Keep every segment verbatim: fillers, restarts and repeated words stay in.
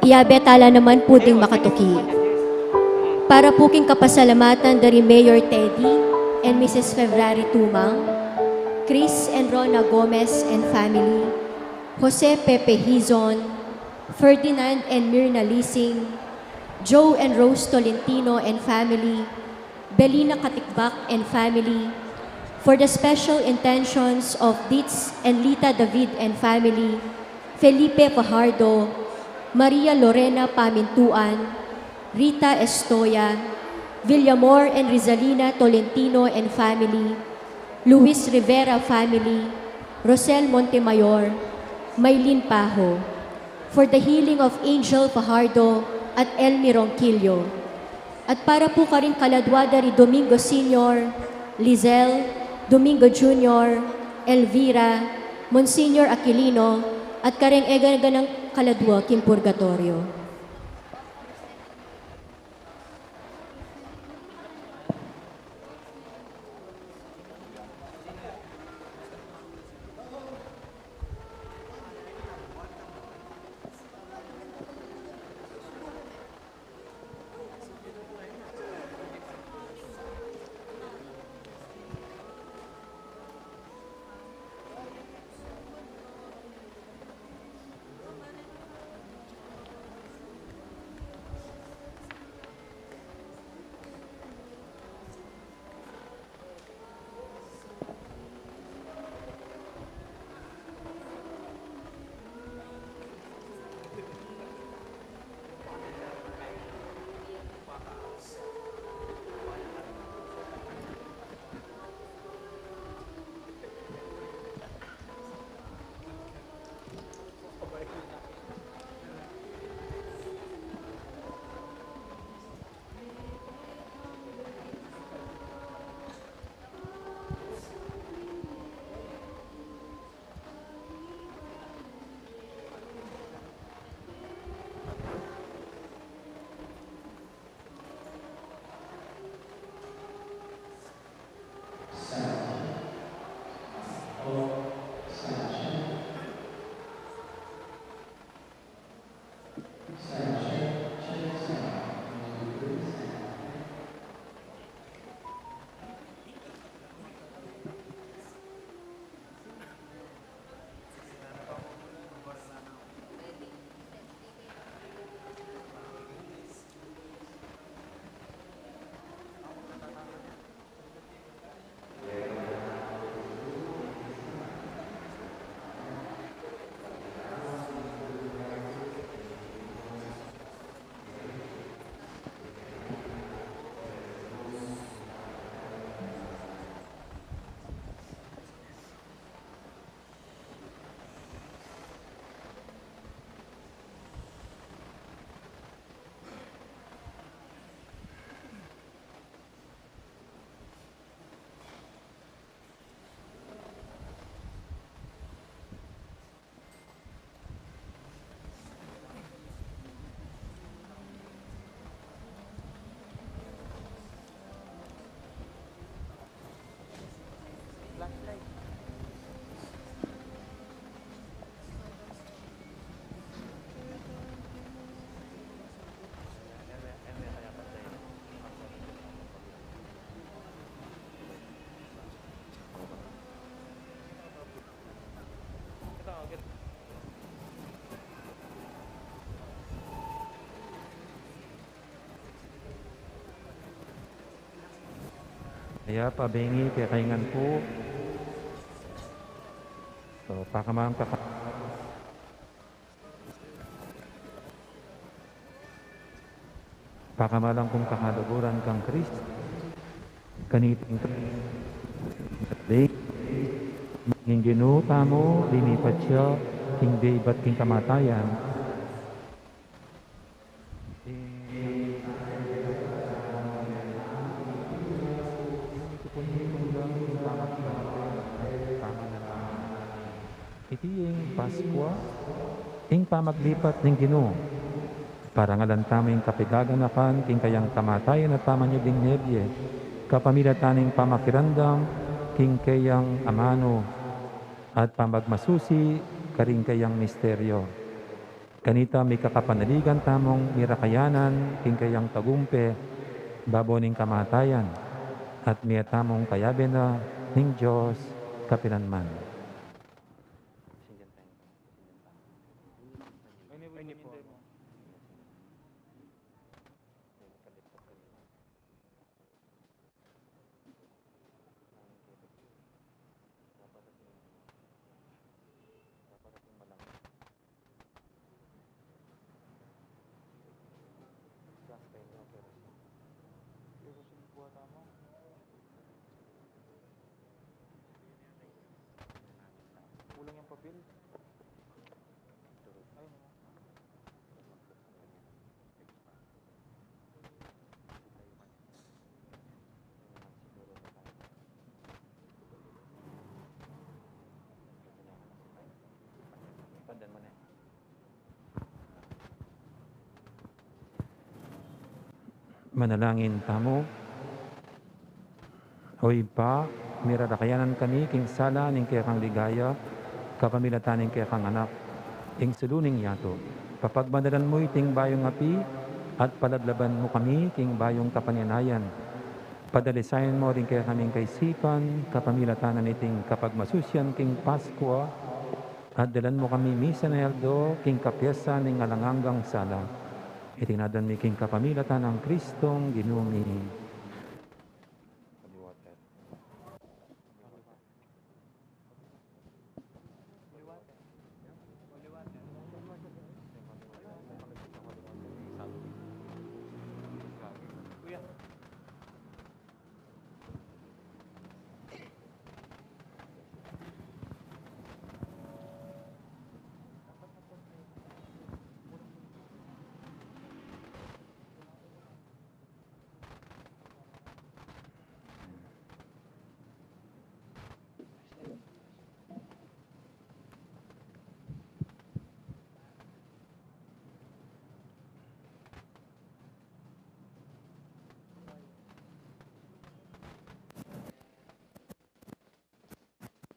Iyabe tala naman pu ding makatuki. Para pu king kapasalamatan da ri Mayor Teddy and Missus February Tumang, Chris and Rona Gomez and family, Jose Pepe Hizon, Ferdinand and Mirna Lising, Joe and Rose Tolentino and family, Belina Katikbak and family, for the special intentions of Ditz and Lita David and family, Felipe Fajardo, Maria Lorena Pamintuan, Rita Estoya, Villamor and Rizalina Tolentino and family, Luis Rivera family, Rosel Montemayor, Maylin Pajo, for the healing of Angel Fajardo at Elmi Ronquillo. At para pu karing kaladwa da ri Domingo Senior, Lizelle, Domingo Junior, Elvira, Monsignor Aquilino, at kareng e ganang kaladwa king purgatorio. Aya, pabengi kekayu ngan pu. So, pakamalan kaka-, pakamalan kung kakaluguran kang Kristo, kaniting ning Ginu tamu, linipat ya king bie ibat king kamatayan. Iti ing Paskua, ing pamaglipat ning Ginu. Parangalan tamu ing kapaganakan king kayang kamatayan at pamanyubling mebie, kapamilatan ning pamakiramdam king kayang amanu at pamagmasusi karing kayang misteryo. Kanita mikakapanaligan tamung mirakayanan king kayang tagumpe babo ning kamatayan, at mie tamung kayabe na ning Dios kapilanman. Kulang yung papel. Ayun, oh. Manalangin tamu. O Ibpa, mirarakayanan kami king sala ning kekang ligaya, kapamilatan ning kekang Anak, ing sulu ning yatu. Papagmanalan mu iting bayung api, at palablaban mu kami king bayung kapanyanayan. Padalisayan mu ring kekaming kaisipan, kapamilatan na niting kapagmasusian king Paskua, at dalan mu kami misan a aldo king kapiyasan ning alang anggang sala. Iti ngan mi king kapamilatan nang Kristong Ginu mi.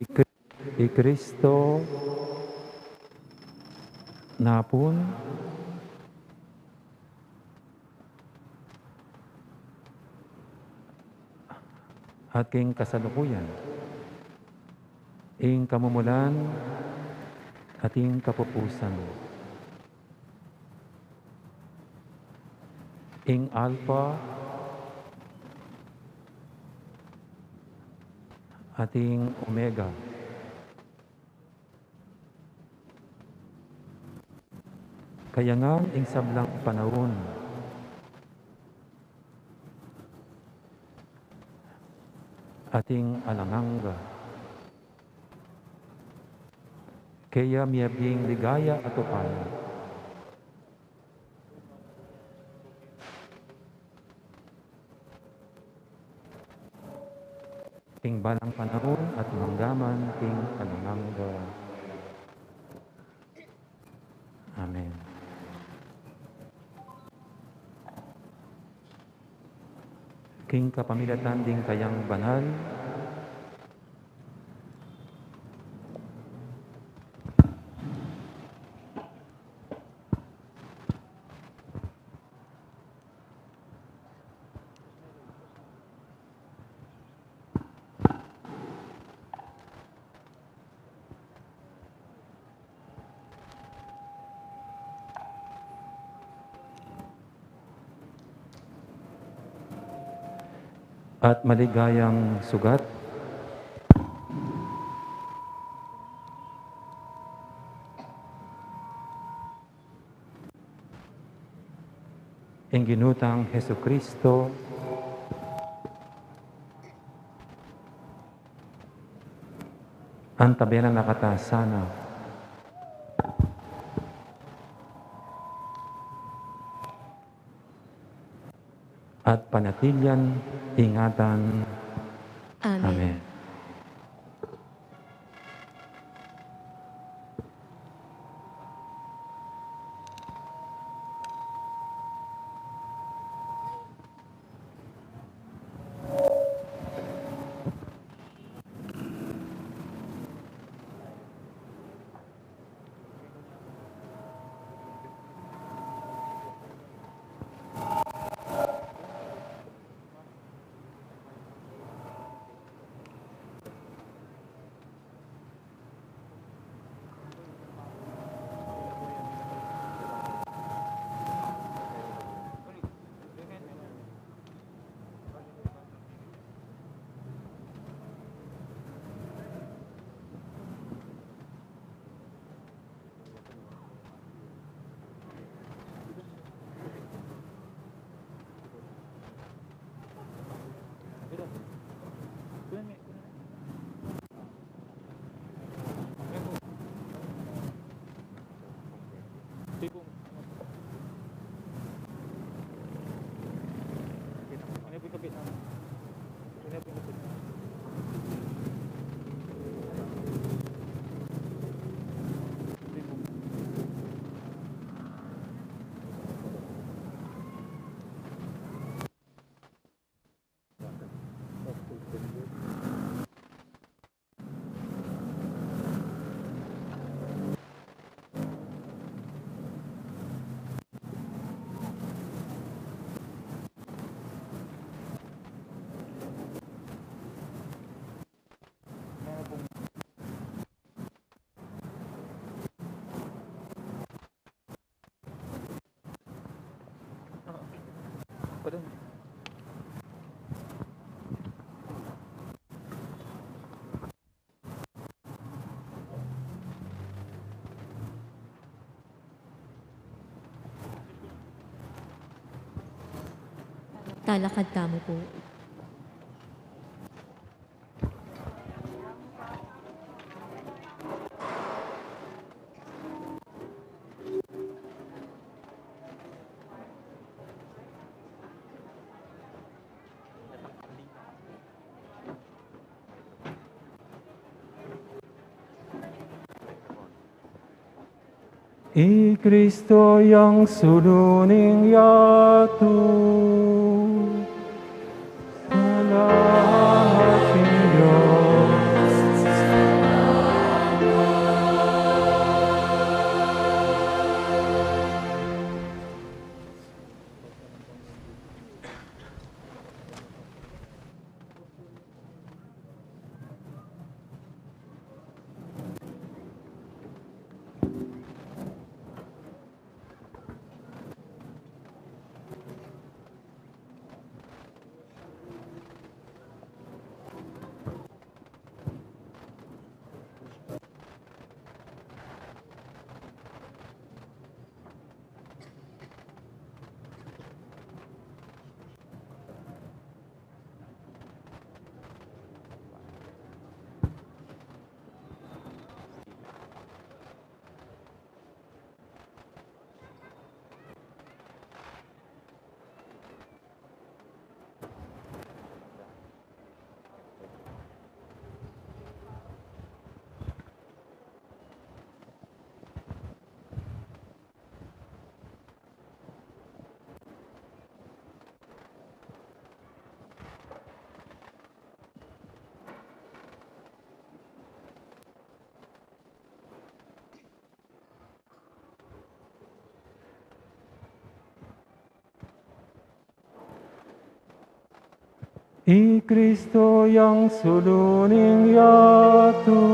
I Kri-, i Kristo na pun at king kasalukuyan, ing kamumulan at ing kapupusan. Ing Alpha at ing Omega. Kaya ngan ing sablang panaun at ing alang angga. Kaya miyabing ligaya at upaya king balang panaun at manggaman king alang angga. Amen. King kapamilatan ding kayang banal, at maligayang sugat. Ing Ginu tang Jesucristo, antabe na kata sana. At panatilian ingatan. Amen. Amen. Pardon. Talakad tamu po. I Kristo yang sulu ning yatu. Salamat king Dios. I Kristo yang sulu ning yatu.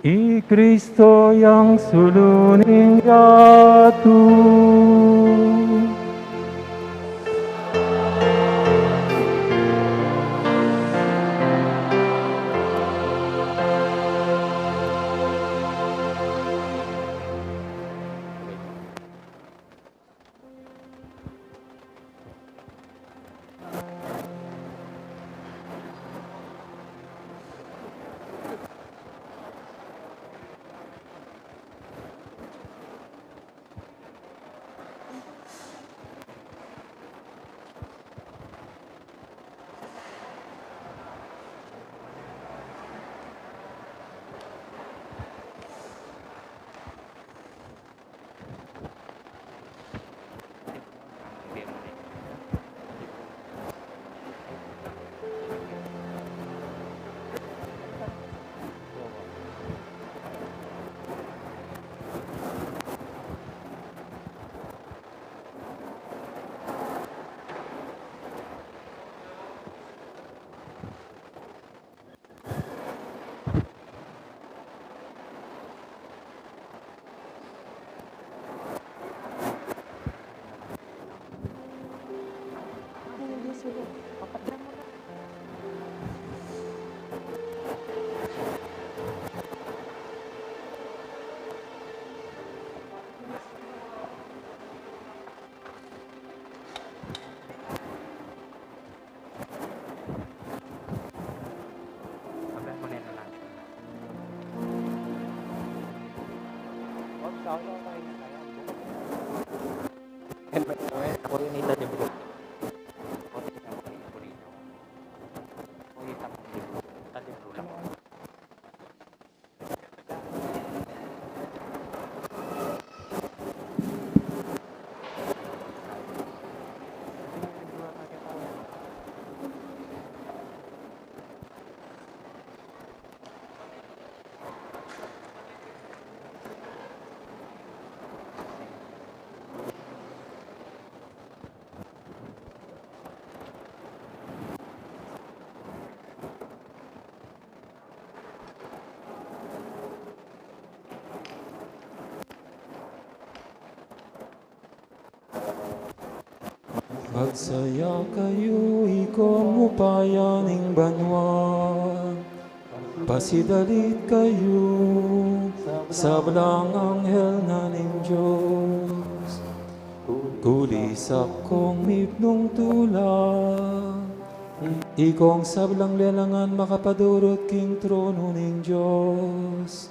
I Kristo yang sulu ning yatu. Magsaya kayu, ikong upaya ning banua. Pasidalit kayu, sablang anghel na ning Dios. Kulisak kong mipnung tula. Ikong sablang lelangan makapadurut king tronu ning Dios.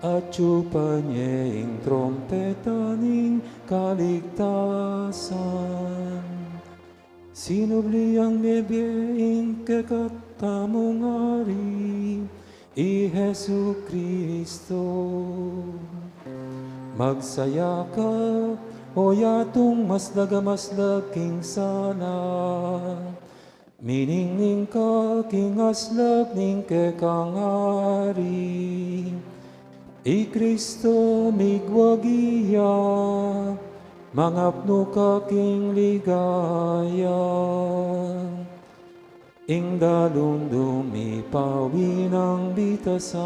Atyu pa nye ing trompeta ning kaligtasan. Sinubli yang mebie ing kekatamung Ari, i Jesucristo. Magsaya ka, o yatung maslag a maslag king sala. Miningning ka king aslag ning kekang Ari. I Cristo migwagi ya, mangapnu ka king ligaya. Ing dalung dumipawi nang bitasan.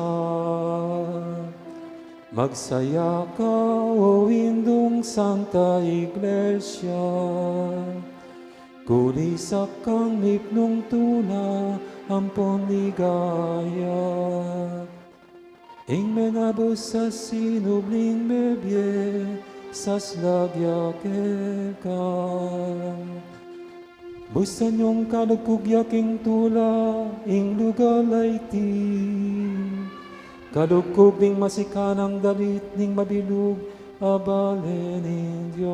Magsaya ka, o indung Santa Iglesia. Kulisak kang mipnung tula ampon ligaya. Ing menabus a sinubling mebie, saslag ya keka. Busan yung kalugkug ya king tula, ing lugal a iti. Kalugkug ning masikanang dalit ning mabilug a bale ning Dios.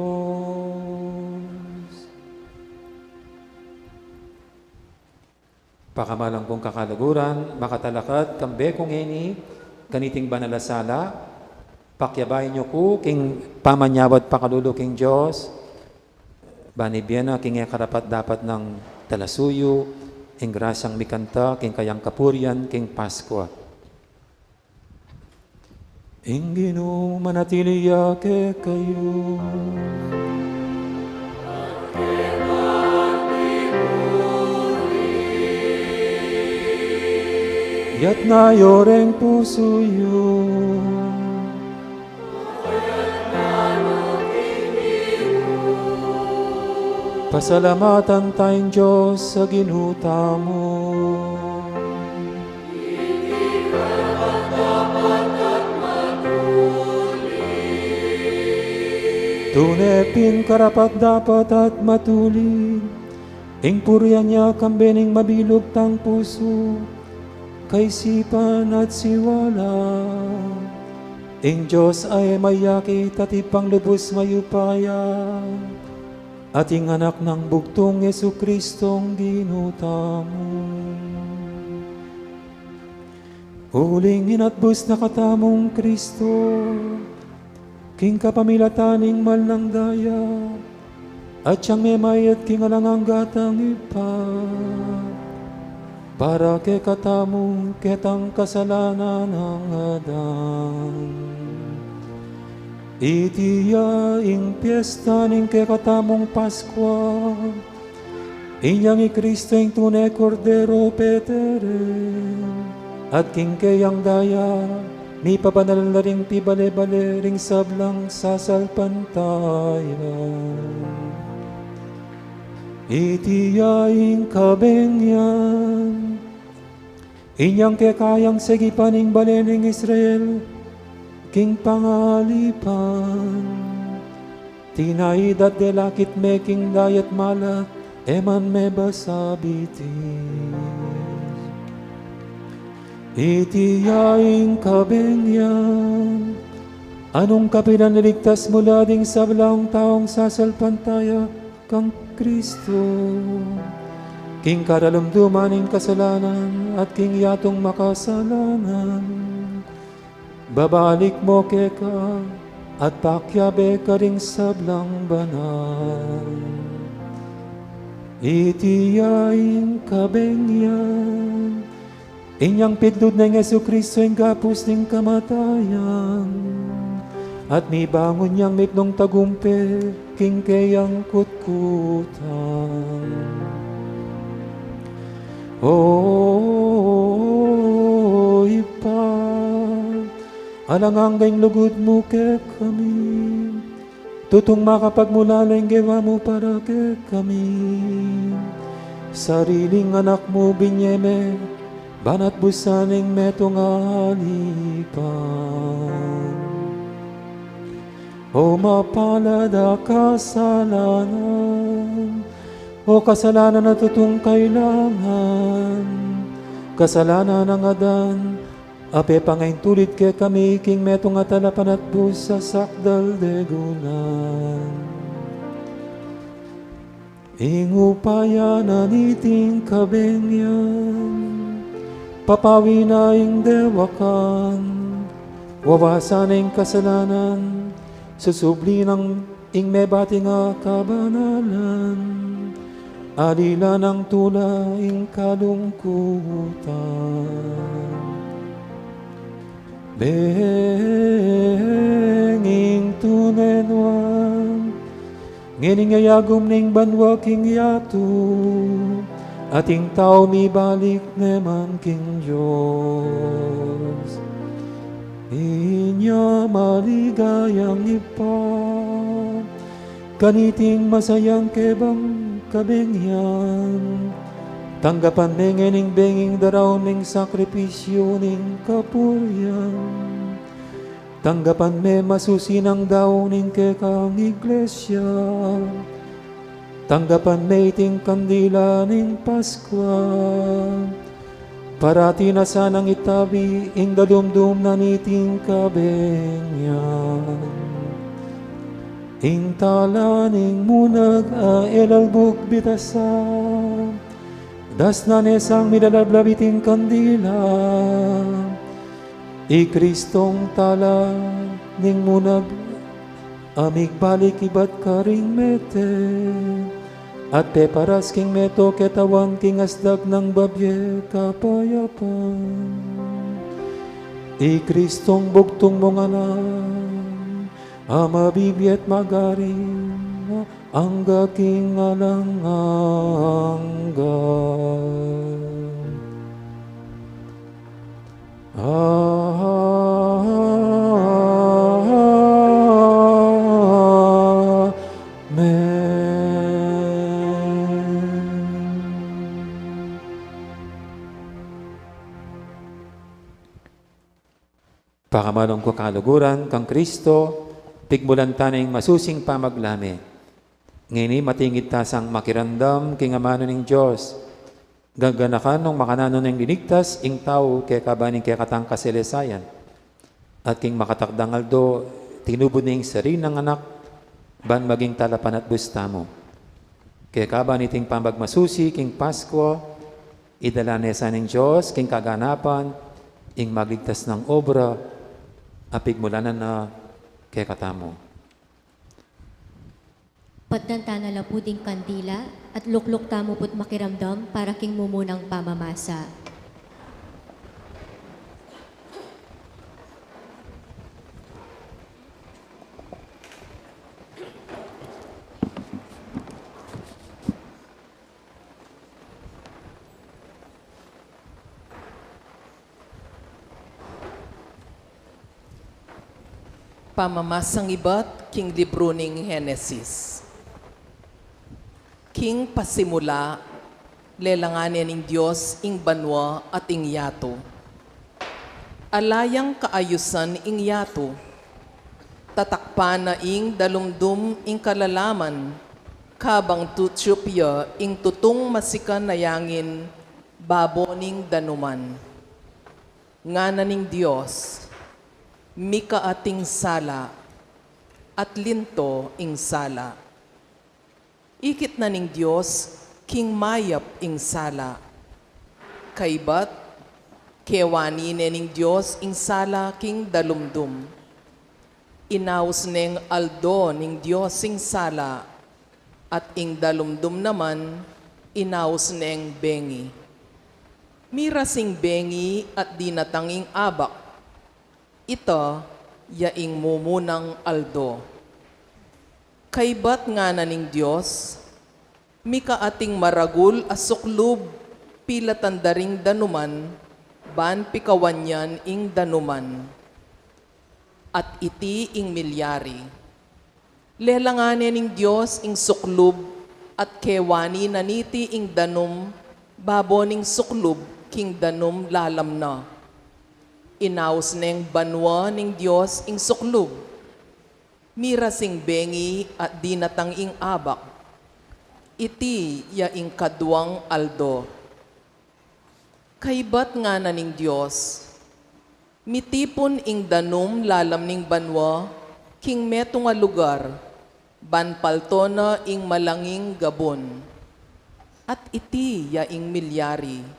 Pakamalan kung kakaluguran, makatalakad kambe ku ngeni kaniting banal a sala, pakiabayan yu ku king pamanyawad pakalulu king Dios, ban ibie na king e karapat-dapat nang talasuyu, ing grasyang mikanta king kayang kapurian king Paskua. Ing Ginu manatili ya kekayu. Iyatas yu reng pusu yu. Pasalamatan taya ing Dios a Ginu tamu. Tune pin karapat-dapat at matulid ing purian ya kambe ning mabilug tang pusu, kaisipan at siwala. Ing Dios a e mayakit at Ibpang lubus mayupaya, at ing Anak nang bugtung, Jesucristong Ginu tamu. Uling inatbus na katamung Cristo king kapamilatan ning mal nang daya, atyang memayad king alang angga tang Ibpa para kekatamu, ketang kasalanan nang Adan. Iti ya ing piesta ning kekatamung Paskua, inyang i Cristo ing tune Kordero petereng, at king keyang daya mipabanal na ring pibale-bale ring sablang sasalpantayanan. Iti ya ing kabeng yan, inyang kekayang segipan ing bale ning Israel king pangalipan. Tinaid at delakit me king dayat malat, e man me basa bitis. Iti ya ing kabeng yan, Anung kapilan iligtas mu la ding sablang taung sasalpantaya kang Kristo, king karalumduman ning kasalanan at king yatung makasalanan, babalik mu keka at pakiabe karing sablang banal. Iti ya ing kabeng ya, inyang pitlud neng Jesucristo ing gapus ning kamatayan, at mibangun yang mitmung tagumpe king keyang kutkutan. O Ibpa, alang angga ing lugud mu kekami, tutung makapagmulala ing gewa mu para kekami. Sariling anak mu binye me, banat busan ing metung a alipan. O mapalad a kasalanan, o kasalanan a tutung kailangan, kasalanan nang Adan, a pepangaintulid kekami king metung a talapanatbus a sakdal de gunan. Ing upaya na niting kabeng yan, papawi na ing dewakan, wawasan na ing kasalanan, susubli nang ing mebating a kabanalan, alila nang tula ing kalungkutan. Beng ing tune nuan, ngening yayagum ning banua king yatu, at ing tau mibalik ne man king Dios. Inya maligayang Ibpa, kaniting masayang kebang kabeng yan, tanggapan me ngening beng ing daraun ning sakripisyu ning kapurian. Tanggapan me masusi nang daun ning kekang iglesia. Tanggapan me iting kandila ning Paskua. Parati na sanang itabi ing dadumdum na niting kabeng yan. Ing tala ning munag a e lalbuk bitasan, dasnan ne sang milalablab iting kandila. I Kristong tala ning munag a migbalik ibat karing mete, at peparas king meto ketawan king asdag nang babie kapayapan. I Kristong bugtung mung anak, a mabibie at magari angga king alang angga. Amen. Pakamalung ku kaluguran kang Kristo, pigmulan ta na ing masusing pamaglame. Ngeni matingid ta sang makiramdam king amanu ning Dios, gaganakan nung makananu neng linigtas ing tau kekaba ning kekatang kasalesayan, at king makatakdang aldo tinubud ne ing sarili nang anak ban maging talapanatbus tamu. Kekaba niting pamagmasusi king Paskua, idala ne sa ning Dios king kaganapan ing magligtas nang obra a pigmulanan na kekatamu. Patdan ta na la pu ding kandila at lukluk tamu pu't makiramdam para king mumunang pamamasa. Pamamasang ibat king libru ning Henesis. King pasimula, lelangan ne ning Dios ing banua at ing yatu. Ala yang kaayusan ing yatu. Tatakpan na ing dalumdum ing kalalaman, kabang tutup ya ing tutung masikan a yangin babo ning danuman. Ngana ning Dios, Mika ating sala, at linto ing sala. Ikit na ning Dios king mayap ing sala. Kaybat, kewani ne ning Dios ing sala king dalumdum. Inaus neng aldo ning Dios ing sala, at ing dalumdum naman inaus neng bengi. Miras ing bengi at dinatang ing abak. Ita ya ing mumunang aldo. Kaybat ngana ning Dios, mika ating maragul a suklub pilatan da ring danuman, ban pikawan yan ing danuman. At iti ing milyari. Lelangan ne ning Dios ing suklub, at kewani na niti ing danum babo ning suklub king danum lalam na. Inaus neng banua ning Dios ing suklub. Miras ing bengi at dinatang ing abak. Iti ya ing kaduang aldo. Kaybat ngana ning Dios, mitipun ing danum lalam ning banua king metung a lugar, ban palto na ing malanging gabun. At iti ya ing milyari.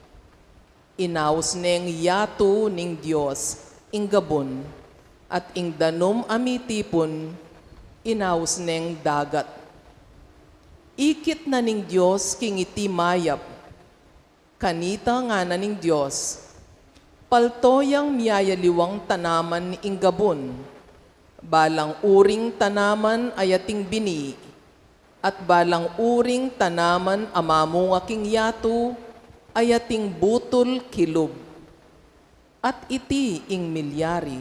Inaus neng yatu ning Dios ing gabun, at ing danum a mitipun inaus neng dagat. Ikit na ning Dios king iti mayap. Kanita ngana ning Dios, palto yang miyayaliwang tanaman ing gabun, balang uring tanaman a yating bini, at balang uring tanaman a mamunga king yatu a yating butul kilub. At iti ing milyari.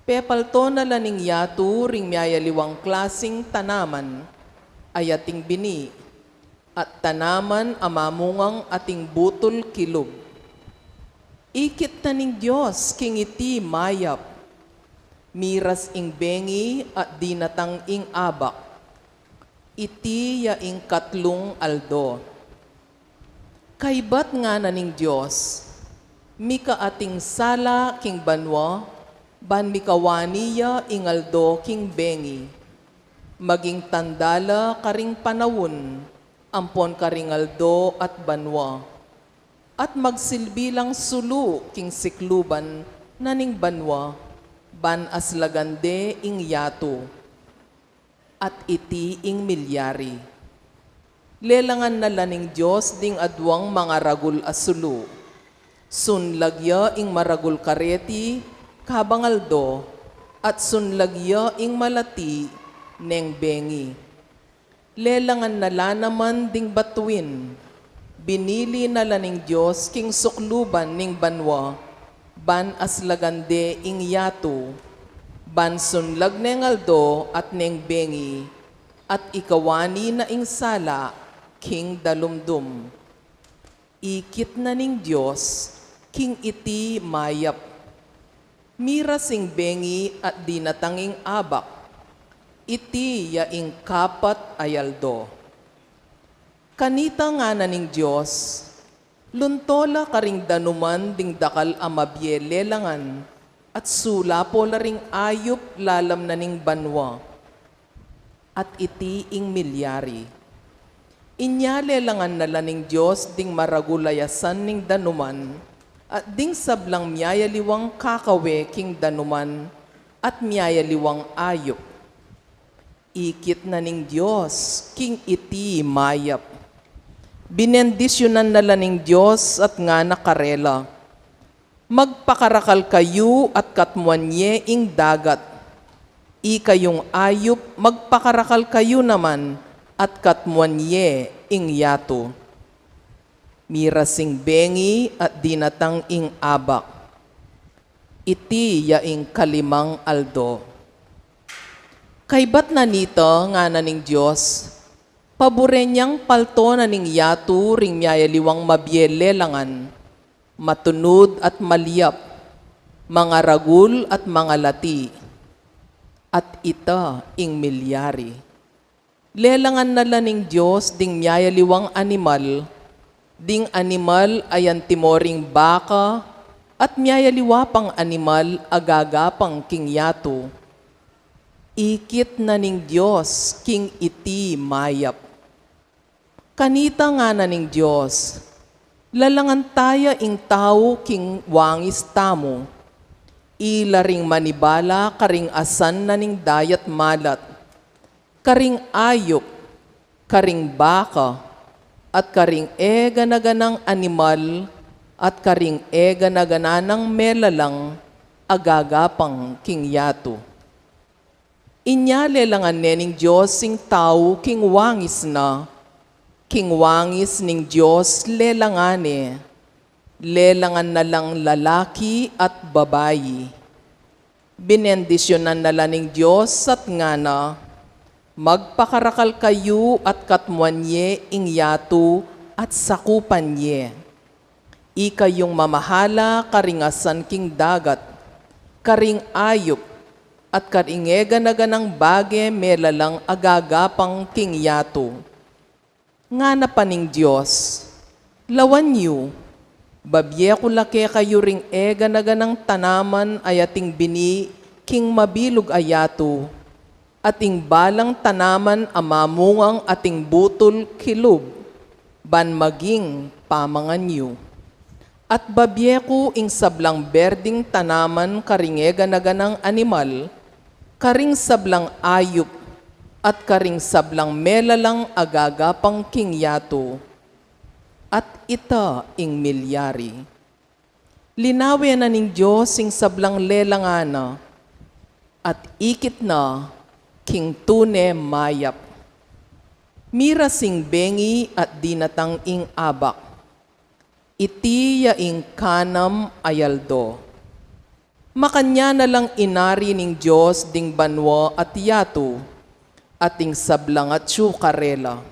Pepalto na la ning yatu ring miyayaliwang klasing tanaman a yating bini, at tanaman a mamungang ating butul kilub. Ikit na ning Dios king iti mayap. Miras ing bengi at dinatang ing abak. Iti ya ing katlung aldo. Kaybat ngana ning Dios, mika ating sala king banua, ban mikawani ya ing aldo king bengi. Maging tanda la karing panaun, ampon karing aldo at banua, at magsilbi lang sulu king sikluban na ning banua, ban aslagan de ing yatu. At iti ing milyari. Lelangan na la ning Dios ding aduang mangaragul a sulu. Sunlag ya ing maragul kareti kabang aldo, at sunlag ya ing malati neng bengi. Lelangan na la naman ding batuin. Binili na la ning Dios king sukluban ning banua, ban aslagan de ing yatu, ban sunlag neng aldo at neng bengi, at ikawani na ing sala king dalumdum. Ikit na ning Dios king iti mayap. Miras ing bengi at dinatang ing abak. Iti ya ing kapat a aldo. Kanita ngana ning Dios, lunto la karing danuman ding dakal a mabie lelangan, at sulapo la ring ayup lalam na ning banua. At iti ing milyari. Inya lelangan na la ning Dios ding maragul a yasan ning danuman, at ding sablang miyayaliwang kakawe king danuman, at miyayaliwang ayup. Ikit na ning Dios king iti mayap. Binendisyunan na la ning Dios at ngana karela, magpakarakal kayu at katmuan ye ing dagat. Ikayung ayup, magpakarakal kayu naman at katmuan ye ing yatu. Miras ing bengi at dinatang ing abak. Iti ya ing kalimang aldo. Kaybat na nita, ngana ning Dios, paburen yang palto na ning yatu ring miyayaliwang mabie lelangan, matunud at malyap, mangaragul at mangalati, at ita ing milyari. Lelangan na la ning Dios ding miyayaliwang animal, ding animal a antimo ring baka, At miyayaliwa pang animal a gagapang king yatu. Ikit na ning Dios king iti mayap. Kanita ngana ning Dios, lalangan taya ing tau king wangis tamu. Ila ring manibala karing asan na ning dayat malat, karing ayup, karing baka, at karing e gana-ganang animal, at karing e gana-gana nang melalang a gagapang king yatu. Inya lelangan ne ning Dios ing tau king wangis na, king wangis ning Dios lelangan ne, lelangan na lang lalaki at babai. Binendisyunan na la ning Dios at ngana, magpakarakal kayu at katmuan ye ing yatu at sakupan ye. Ikayung mamahala karing asan king dagat, karing ayup, at karing e gana-ganang bage melalang a gagapang king yatu. Ngana pa ning Dios, lawan yu, babie ku la kekayu ring e gana-ganang tanaman a ating bini king mabilug a yatu, at ing balang tanaman a mamungang ating butul kilub, ban maging pamangan yu. At babie ku ing sablang berding tanaman karing e gana-ganang animal, karing sablang ayup, at karing sablang melalang a gagapang king yatu. At ita ing milyari. Linawe na ning Dios ing sablang lelangan na, at ikit na king tune mayap. Miras ing bengi at dinatang ing abak. Iti ya ing kanam a aldo. Makanyan na lang inari ning Dios ding banua at yatu, at ing sablang atyu karela.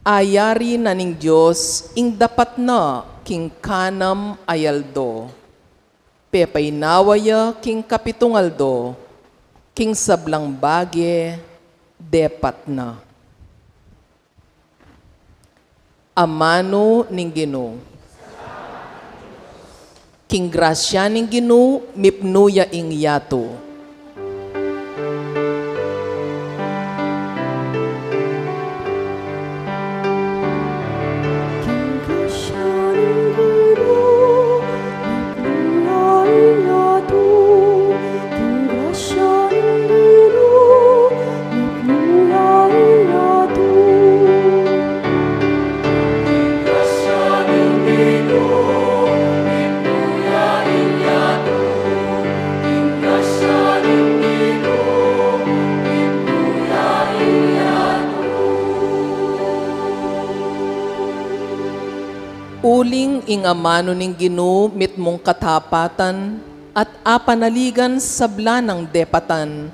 Ayari na ning Dios ing dapat na king kanam a aldo. Pepainawa ya king kapitung aldo, king sablang bage depat na. Amanu ning Ginu. King grasya ning Ginu, mipnu ya ing yatu. King grasya ning Ginu, mipnu ya ing yatu. King grasya ning Ginu, mipnu ya ing yatu. Uling ing amanu ning Ginu mitmung katapatan at apanaligan sabla nang depatan,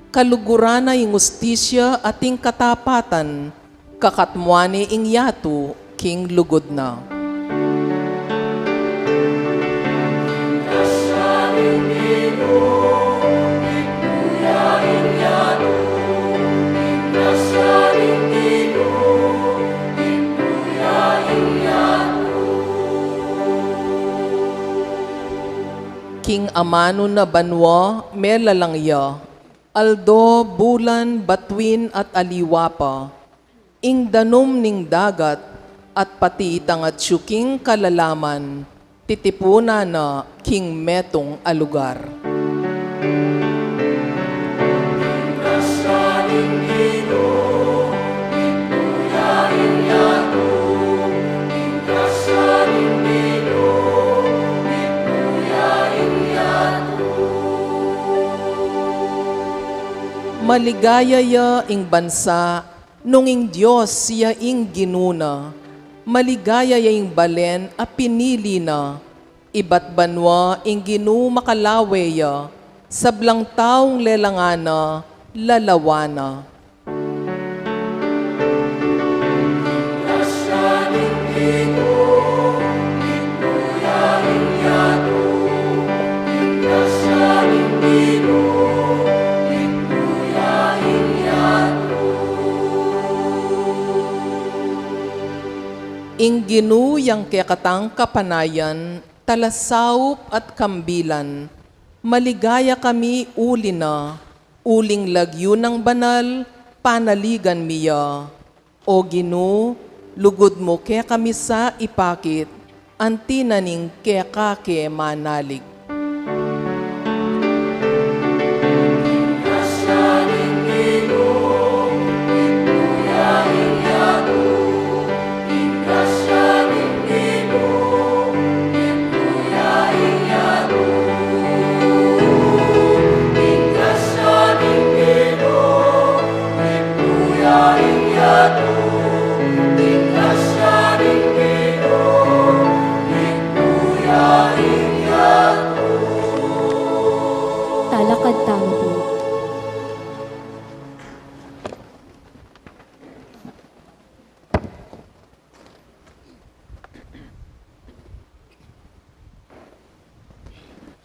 kaluguran na ing ustisya at ing katapatan, kakatmuan ne ing yatu king lugud na. King amanu na banua melalang ya, aldo, bulan, batuin at aliwa pa, ing danum ning dagat at pati itang atyu king kalalaman, titipunan na king metung a lugar. Maligaya ya ing bansa nung ing Dios ya ing Ginu na, maligaya ya ing balen a pinili na, ibat banua ing Ginu makalawe ya, sablang taung lelangan na, lalawan na. Ing Ginu yang kekatang kapanayan, Talasaup at kambilan, maligaya kami uli na, uling lagyu nang banal, panaligan mi ya. O Ginu, lugud mu kekami sa ipakit, anti na ning keka ke manalig. Talakad tamu pu.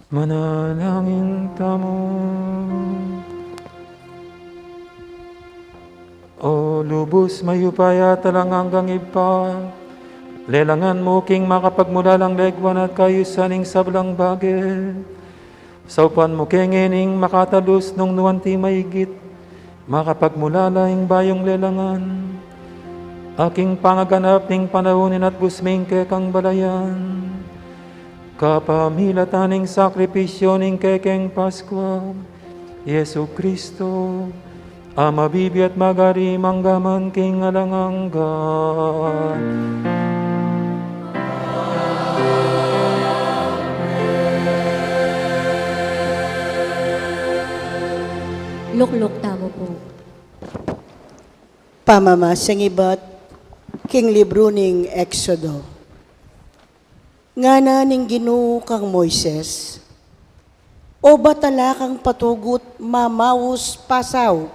Manalangin tamu. O lubus mayupaya at alang anggang Ibpa, lelangan mu king makapagmulalang legwa na at kayusan ing sablang bage. Saupan mu ke ngening makatalus nung nu anti maigit makapagmulala ing bayung lelangan, a king pangaganap ning panaun inatbus ming kekang balayan, kapamilatan ning sakripisyu ning kekeng Paskwa, Jesu Kristo, a mabibie at magari mangga man king alang angga. Lukluk tamu pu. Pamamasang ibat king libru ning Exodo. Ngana ning Ginu kang Moises, "O batala kang patugut mamaus pasaup,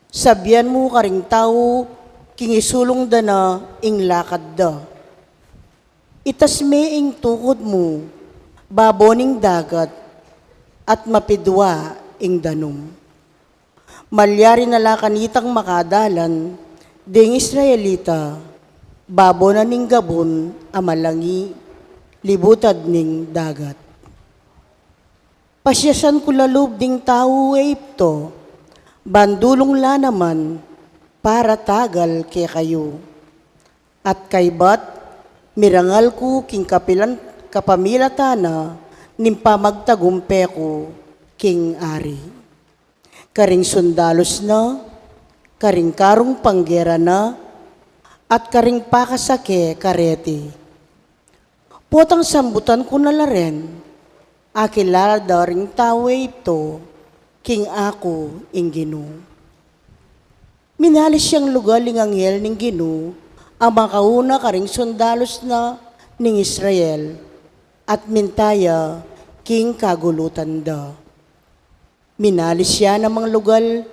sabian mu karing tau king isulung da na ing lakad da. Itas me ing tukud mu babo ning dagat at mapidua ing danum. Malyari na la kanitang makadalan ding Israelita babo na ning gabun a malangi libutad ning dagat. Pasiasan ku la lub ding tau Egipto, bandulung la naman para tagal kekayu. At kaybat mirangal ku king kapilan, kapamilatan na ning pamagtagumpe ku king ari, karing sundalus na, karing karung panggera na, at karing pakasake kareti. Potang sambutan ku na la ren, akilala da ring tau Egipto king aku ing Ginu." Minalis yang lugal ing anghel ning Ginu a makauna karing sundalus na ning Israel, at minta ya king kagulutan da. Minalis ya namang lugal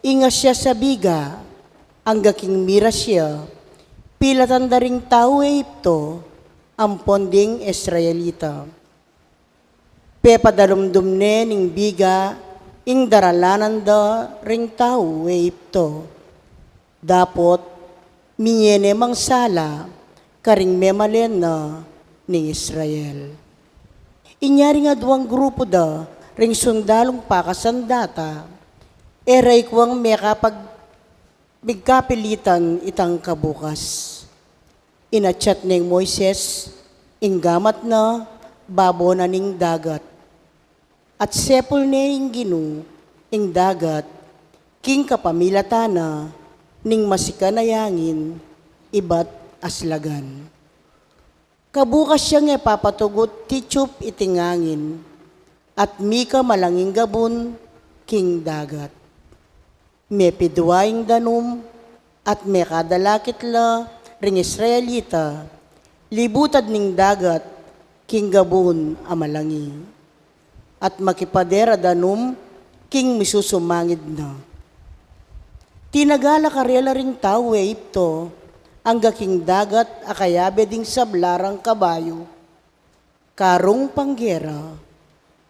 ing asias a biga, angga king miras ya, pilatan da ring tau Egipto ampon ding Israelita. Pepadalumdum ne ning biga ing daralanan da ring tau Egipto. Dapot minye ne mang sala karing memalen na ning Israel. Inya ring aduang grupu da ring sundalung pakasandata, e ra ikuang mekapag-, migkapilitan itang kabukas. Inatsat neng Moises ing gamat na babo na ning dagat. At sepul ne ing Ginu ing dagat king kapamilatan na ning masikan a angin ibat aslagan. Kabukas yang e papatugut titsup iting angin, at mika malanging gabun king dagat. Mepidua ing danum at mekadalakit la ring Israelita libutad ning dagat king gabun a malangi, at makipade ra danum king misusumangid na. Tinagala karela ring tau Egipto angga king dagat a kayabe ding sabla rang kabayu, karung panggera,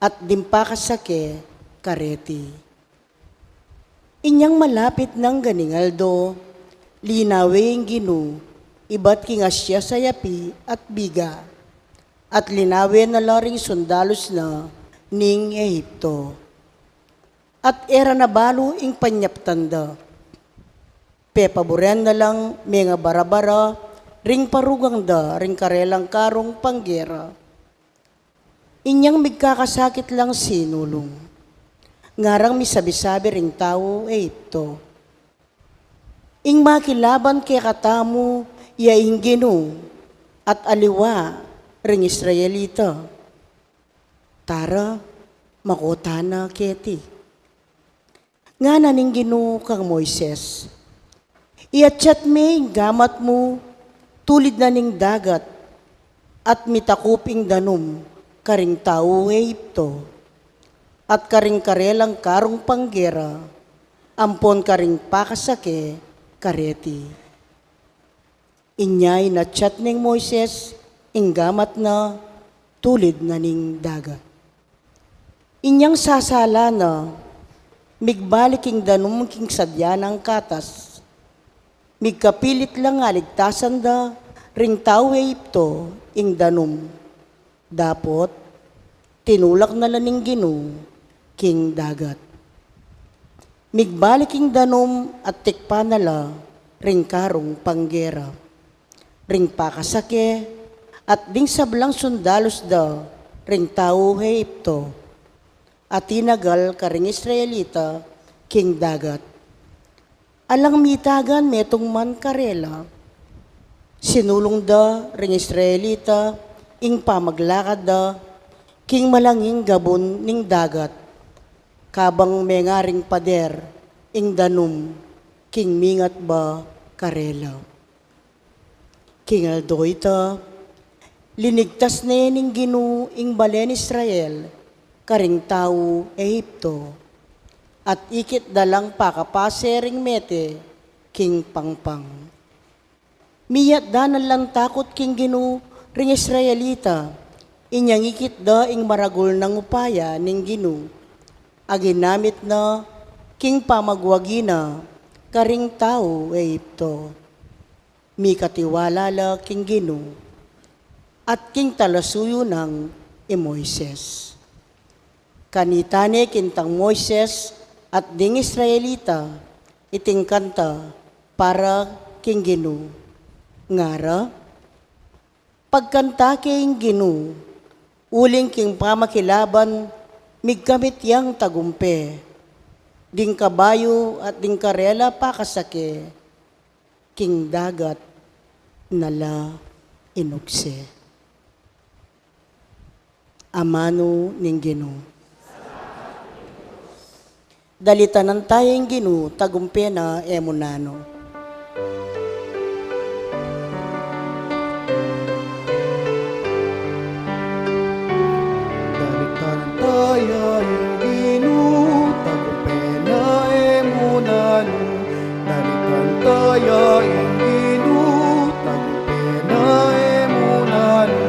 at ding pakasake kareti. Inyang malapit nang ganing aldo, linawe ing Ginu ibat king asias a yapi at biga. at linawe na la ring sundalus na ning Ehipto. At e ra na balu ing panyaptan da. Pepaburen na lang mengabarabara ring parugang da ring karelang karung panggera. Inyang migkakasakit lang sinulung. Ngarang misabi-sabi ring tau Ehipto, "Ing makilaban kekatamu ya ing Ginu, at aliwa ring Israelita. Tara, makuta na keti." Ngana ning Ginu kang Moises, "Iatsat me ing gamat mu tulid na ning dagat, at mitakup ing danum karing tau Ehipto, at karing karelang karung panggera, ampon karing pakasake kareti." Inya inatsat neng Moises ing gamat na tulid na ning dagat. Inyang sasala na, migbalik ing danum king sadya nang katas. Migkapilit lang aligtasan da ring tau Ehipto ing danum. Dapot tinulak na la ning Ginu king dagat. Migbalik ing danum at tikpan na la ring karung panggera, ring pakasake, at ding sablang sundalus da ring tau Ehipto, a tinagal karing Israelita king dagat. Alang mitagan metung man karela. Sinulung da ring Israelita ing pamaglakad da king malanging gabun ning dagat, kabang mengaring pader ing danum king mingat ba karela. King aldo ita, linigtas ne ning Ginu ing balen Israel karing tau Ehipto, at ikit da lang pakapase ring mete king pangpang. Miyatdan na lang takut king Ginu ring Israelita, inyang ikit da ing maragul nang upaya ning Ginu a ginamit na king pamagwagi na karing tau Ehipto. Mikatiwala la king Ginu at king talasuyu nang i Moises. Kanita ne kintang Moises at ding Israelita iting kanta para king Ginu. Ngara, pagkanta ke ing Ginu, uling king pamakilaban migkamit yang tagumpe, ding kabayu at ding karela pakasake, king dagat na la inugse. Amanu ning Ginu. Dalitanan taya ing Ginu, tagumpe na e mu nanu. Dalitanan taya ing Ginu, tagumpe na e mu nanu. Dalitanan taya ing Ginu, tagumpe na e mu nanu.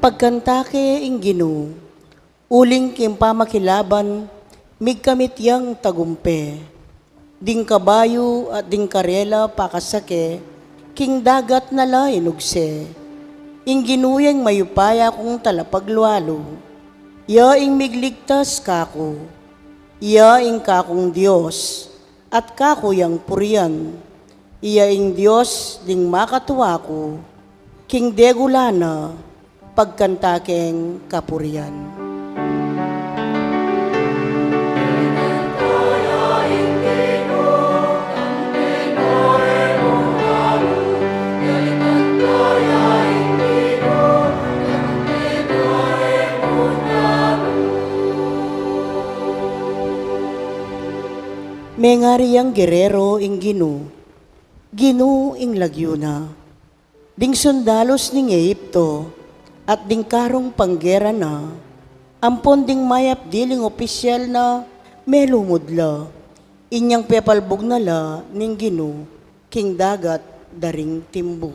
Pagkanta ke ing Ginu, uling king pamakilaban migkamit yang tagumpe, ding kabayu at ding karela pakasake, king dagat na la inugse. Ing Ginu yang mayupaya kung talapaglualu, iya ing migligtas kaku, iya ing kakung Dios, at kaku yang purian. Iya ing Dios ding makatua ku, king degula na pagkanta keng kapurian. Mengari yang gerero ing Ginu, Ginu ing lagyu na. Ding sundalus ning Ehipto at ding karung panggera na, ampon ding mayap diling opisyal na, melumud la, inyang pepalbug na la ning Ginu king dagat da ring timbu.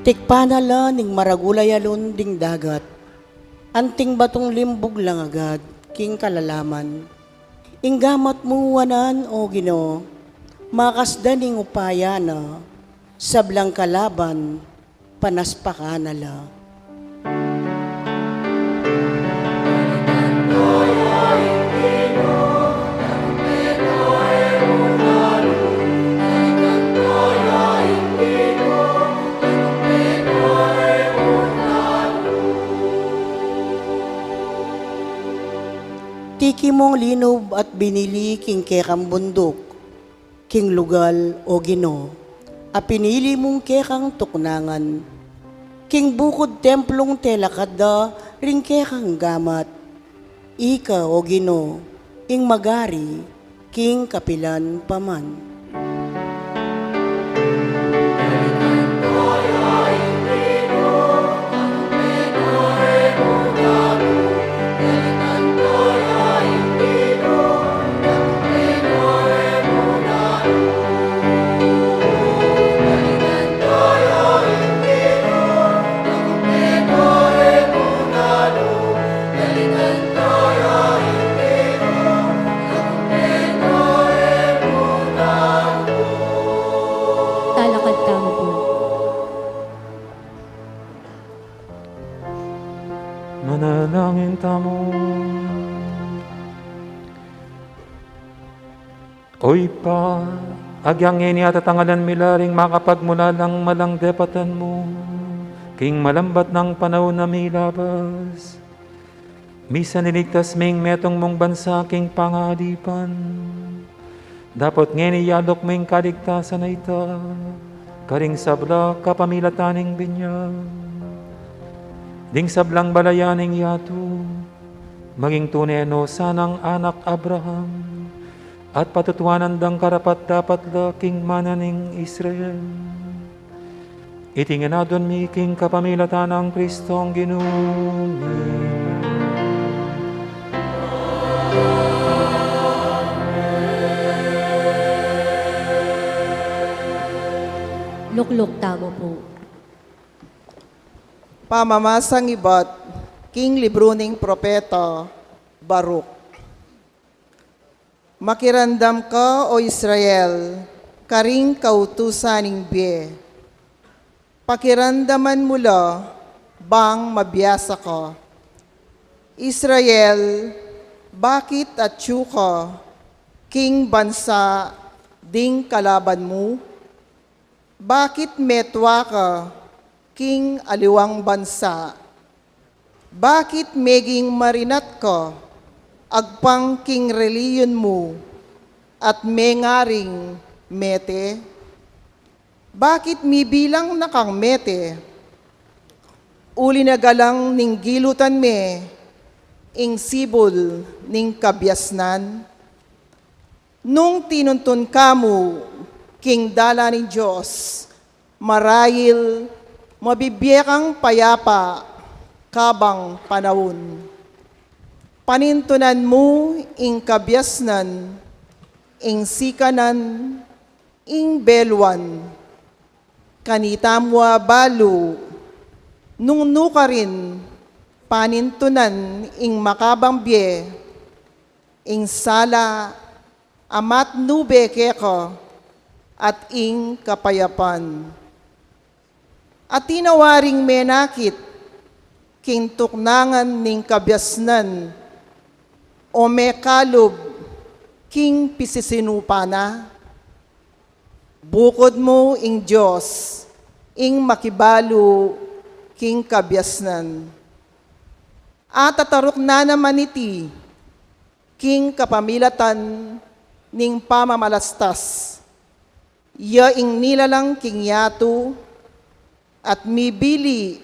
Tikpan na la ning maragul a yalun ding dagat, anting batung limbug lang agad king kalalaman. Ing gamat mu wanan, O Ginu, makasdan ing upaya na, sablang kalaban, panaspakan na la. Tiki mung linub at binili king kekang bunduk, king lugal, O Ginu, a pinili mung kekang tuknangan, king bukud templung telakad da ring kekang gamat. Ika, O Ginu, ing magari king kapilan pa man. Talakad tamu pu. Manalangin tamu. O Ibpa, agyang ngeni atatangalan mi la ring makapagmulalang malang depatan mu king malambat nang panaun a milabas. Misan iligtas ming metung mung bansa king pangaalipan. Dapot ngeni yaluk ming kaligtasan a ita karing sabla kapamilatan ning binyag. Ding sablang balayan ning yatu, maging tune no sanang anak Abraham, at patutuanan dang karapat-dapat la king mana ning Israel. Iti ngan adwan mi king kapamilatan nang Kristong Ginu mi. Lukluk tamu pu. Pamamasang ibat king libru ning propeta Baruk. Makiramdam ka, O Israel, karing kautusan ning bie. Pakiramdaman mu la bang mabiasa ka. Israel, bakit atyu ka king bansa ding kalaban mu? Bakit metua ka king aliwang bansa? Bakit meging marinat ka agpang king reliyun mu at mengaring mete? Bakit mibilang na kang mete? Uli na galang ning gilutan me ing sibul ning kabiasnan? Nung tinuntun ka mu king dalan ning Dios, marahil mabibie kang payapa kabang panaun. Panintunan mu ing kabiasnan, ing sikanan, ing beluan. Kanita mu a balu, nung nukarin panintunan ing makabang bie, ing sala a matnube keka at ing kapayapan. Atin na waring menakit king tuknangan ning kabiasnan o mekalub king pisisinupa na? Bukud mu ing Dios ing makibalu king kabiasnan. Atataruk na naman iti king kapamilatan ning pamamalastas, ya ing nilalang king yatu at mibili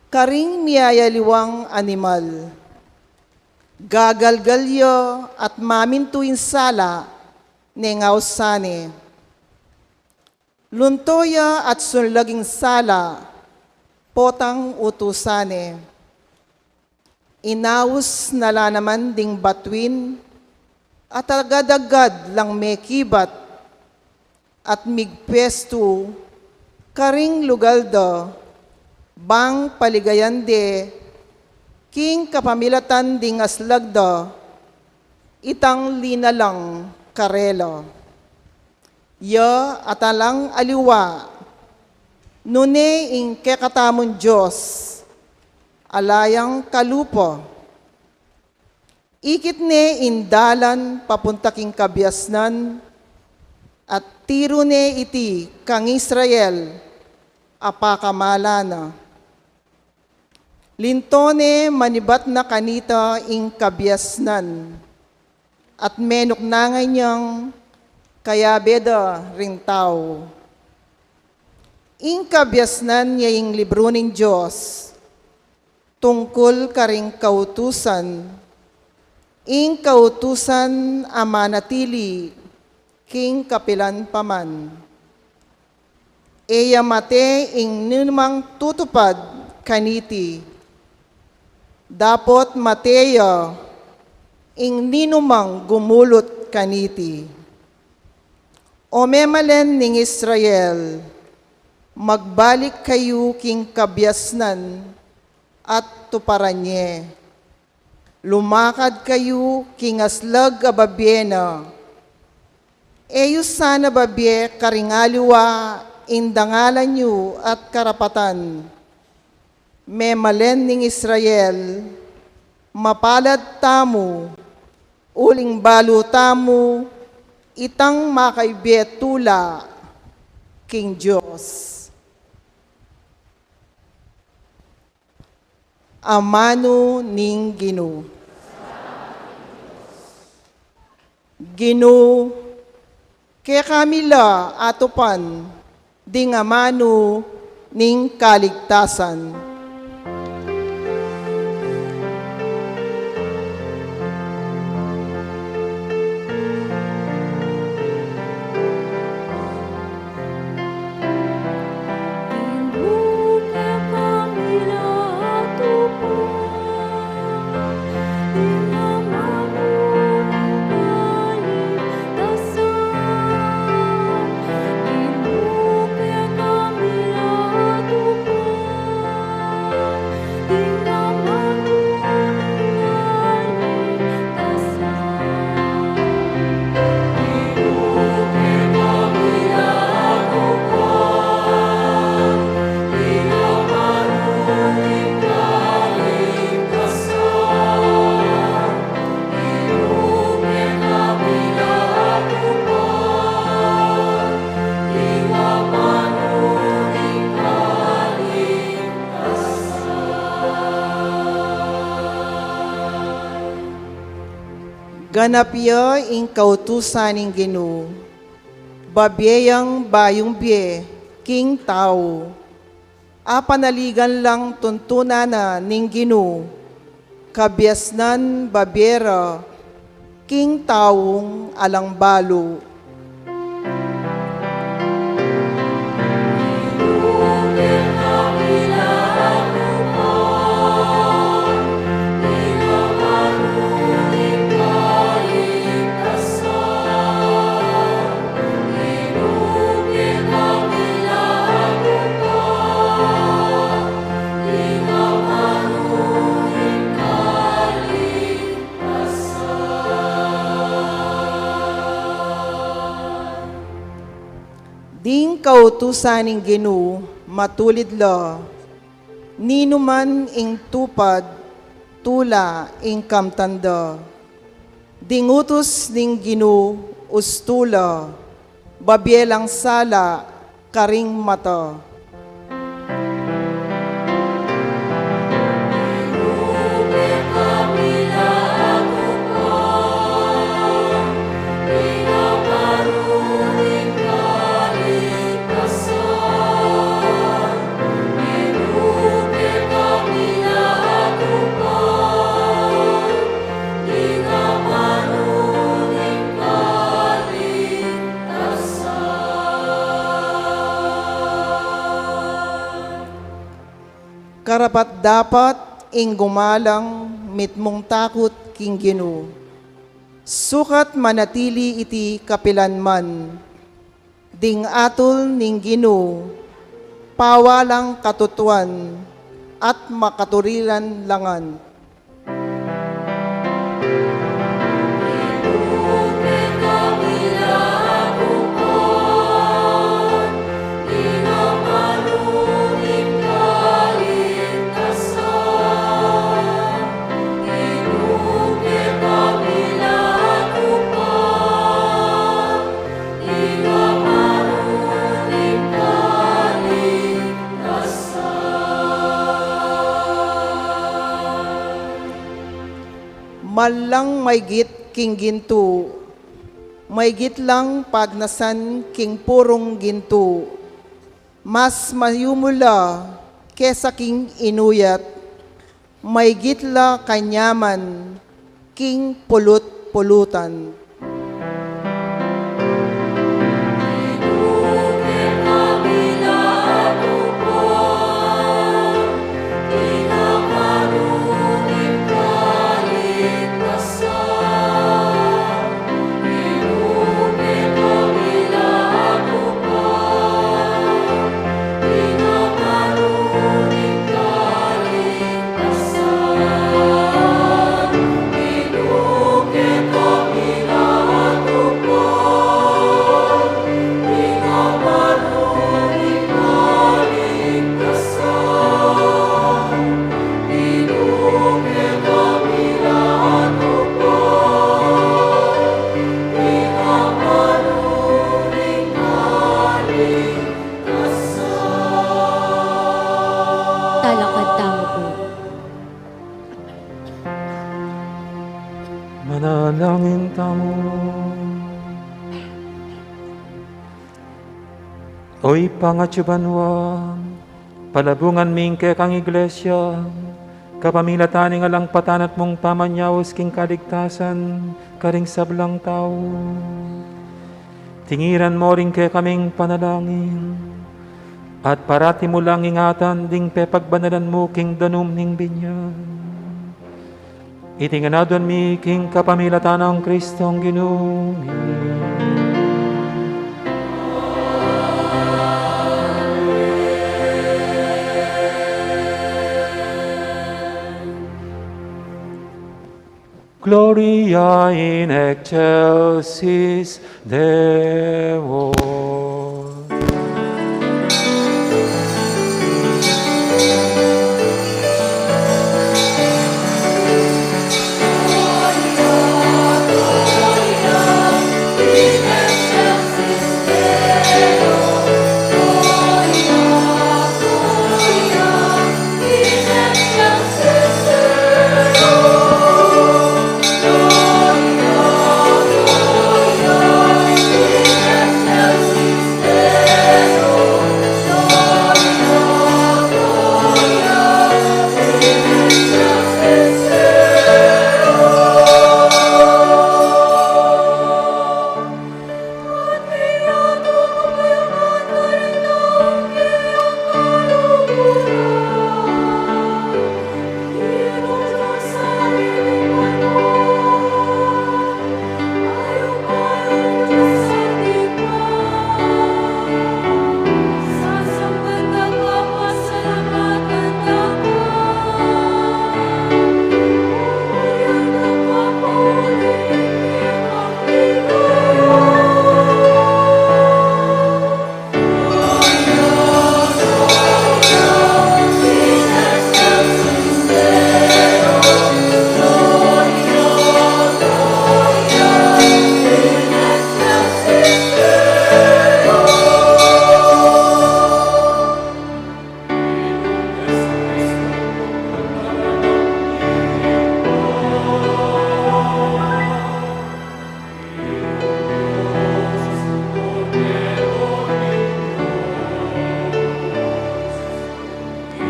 karing miyayaliwang animal. Gagalgal ya at mamintu ing sala neng ausan ne. Lunto ya at sunlag ing sala potang utusan ne. Inaus na la naman ding batuin at agad-agad lang mekibat at migpuestu Karing lugal da, bang paligayan de, king kapamilatan ding aslag da, itang linalang karela. Ya at alang aliwa, nune ing kekatamung Dios, ala yang kalupa. Ikit ne ing dalan papunta king kabiasnan, at tiru ne iti kang Israel a pakamalan na. Linto ne manibat na kanita ing kabiasnan, at menuknangan yang kayabe da ring tau. Ing kabiasnan ya ing libru ning Dios, tungkul karing kautusan, ing kautusan a manatili king kapilan pa man. E ya mate ing ninumang tutupad kaniti, dapot mate ya ing ninumang gumulut kaniti. O memalen ning Israel, magbalik kayu king kabiasnan at tuparan ye. Lumakad kayu king aslag a babie na. E yu sana babie karing aliwa ing dangalan yu at karapatan. Memalen ning Israel, mapalad tamu, uling balu tamu itang makaibie tula king Dios. Amanu ning Ginu. Ginu, kekami la atupan ding amanu ning kaligtasan. Ganap ya ing kautusan ning Ginu, babie yang bayung bie king tau. Apanaligan lang tuntunan na ning Ginu, kabiasnan babie ra king taung alang balu. Ding kautusan ning Ginu matulid la, ninuman ing tupad tula ing kamtan da. Ding utus ning Ginu ustu la, babie lang sala karing mata. Karapat-dapat ing gumalang mitmung takut king Ginu. Sukat manatili iti kapilan man. Ding atul ning Ginu, pawalang katutuan at makaturilan langan. Manlang maygit king gintu, maygit lang pagnasan king purung gintu, mas mayumu la kesa king inuyat, maygit la kanyaman king pulut-pulutan. Talakad tamu pu. Manalangin tamu. O Ibpa, atsu ka banua, palabungan mu ing kekang Iglesia kapamilatan ning alang patanat mung pamanyaus king kaligtasan karing sablang tau. Tingiran mu ring kekaming panalangin, at parati mu lang ingatan ding pepagbanalan mu king danum ning binyag. Iti ngan aduan mi king kapamilatan nang Kristong Ginu mi. Gloria in excelsis Deo.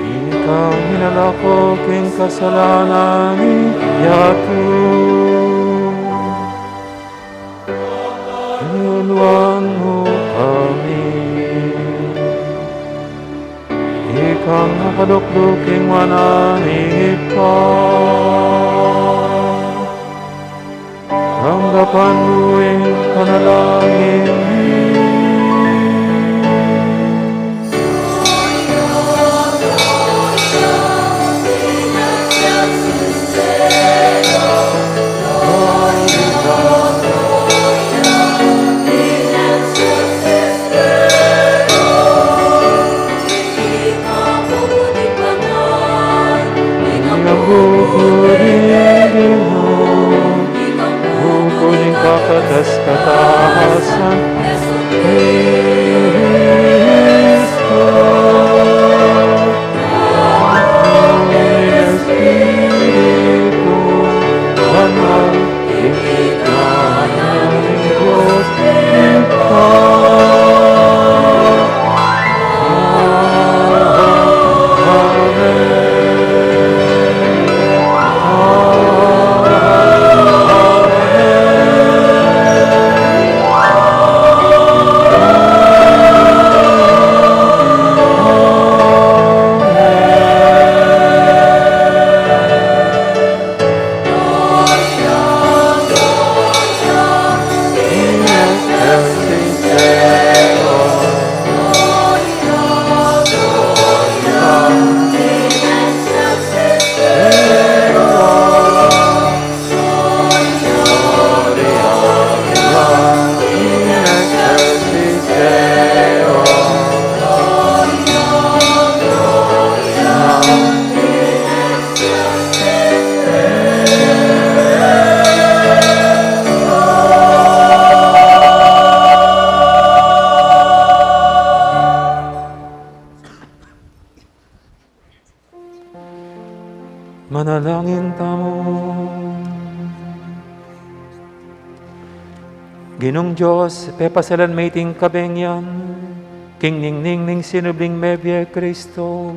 Ikang minalako king kasalanan ning yatu, inuluan mu kami. Ikang makalukluk king wanan ning Ibpa, tanggapan mu ing panalangin mi. Ginung Dios, pepasalan me iting kabenyan king ningning ning sinubling mebie Kristo.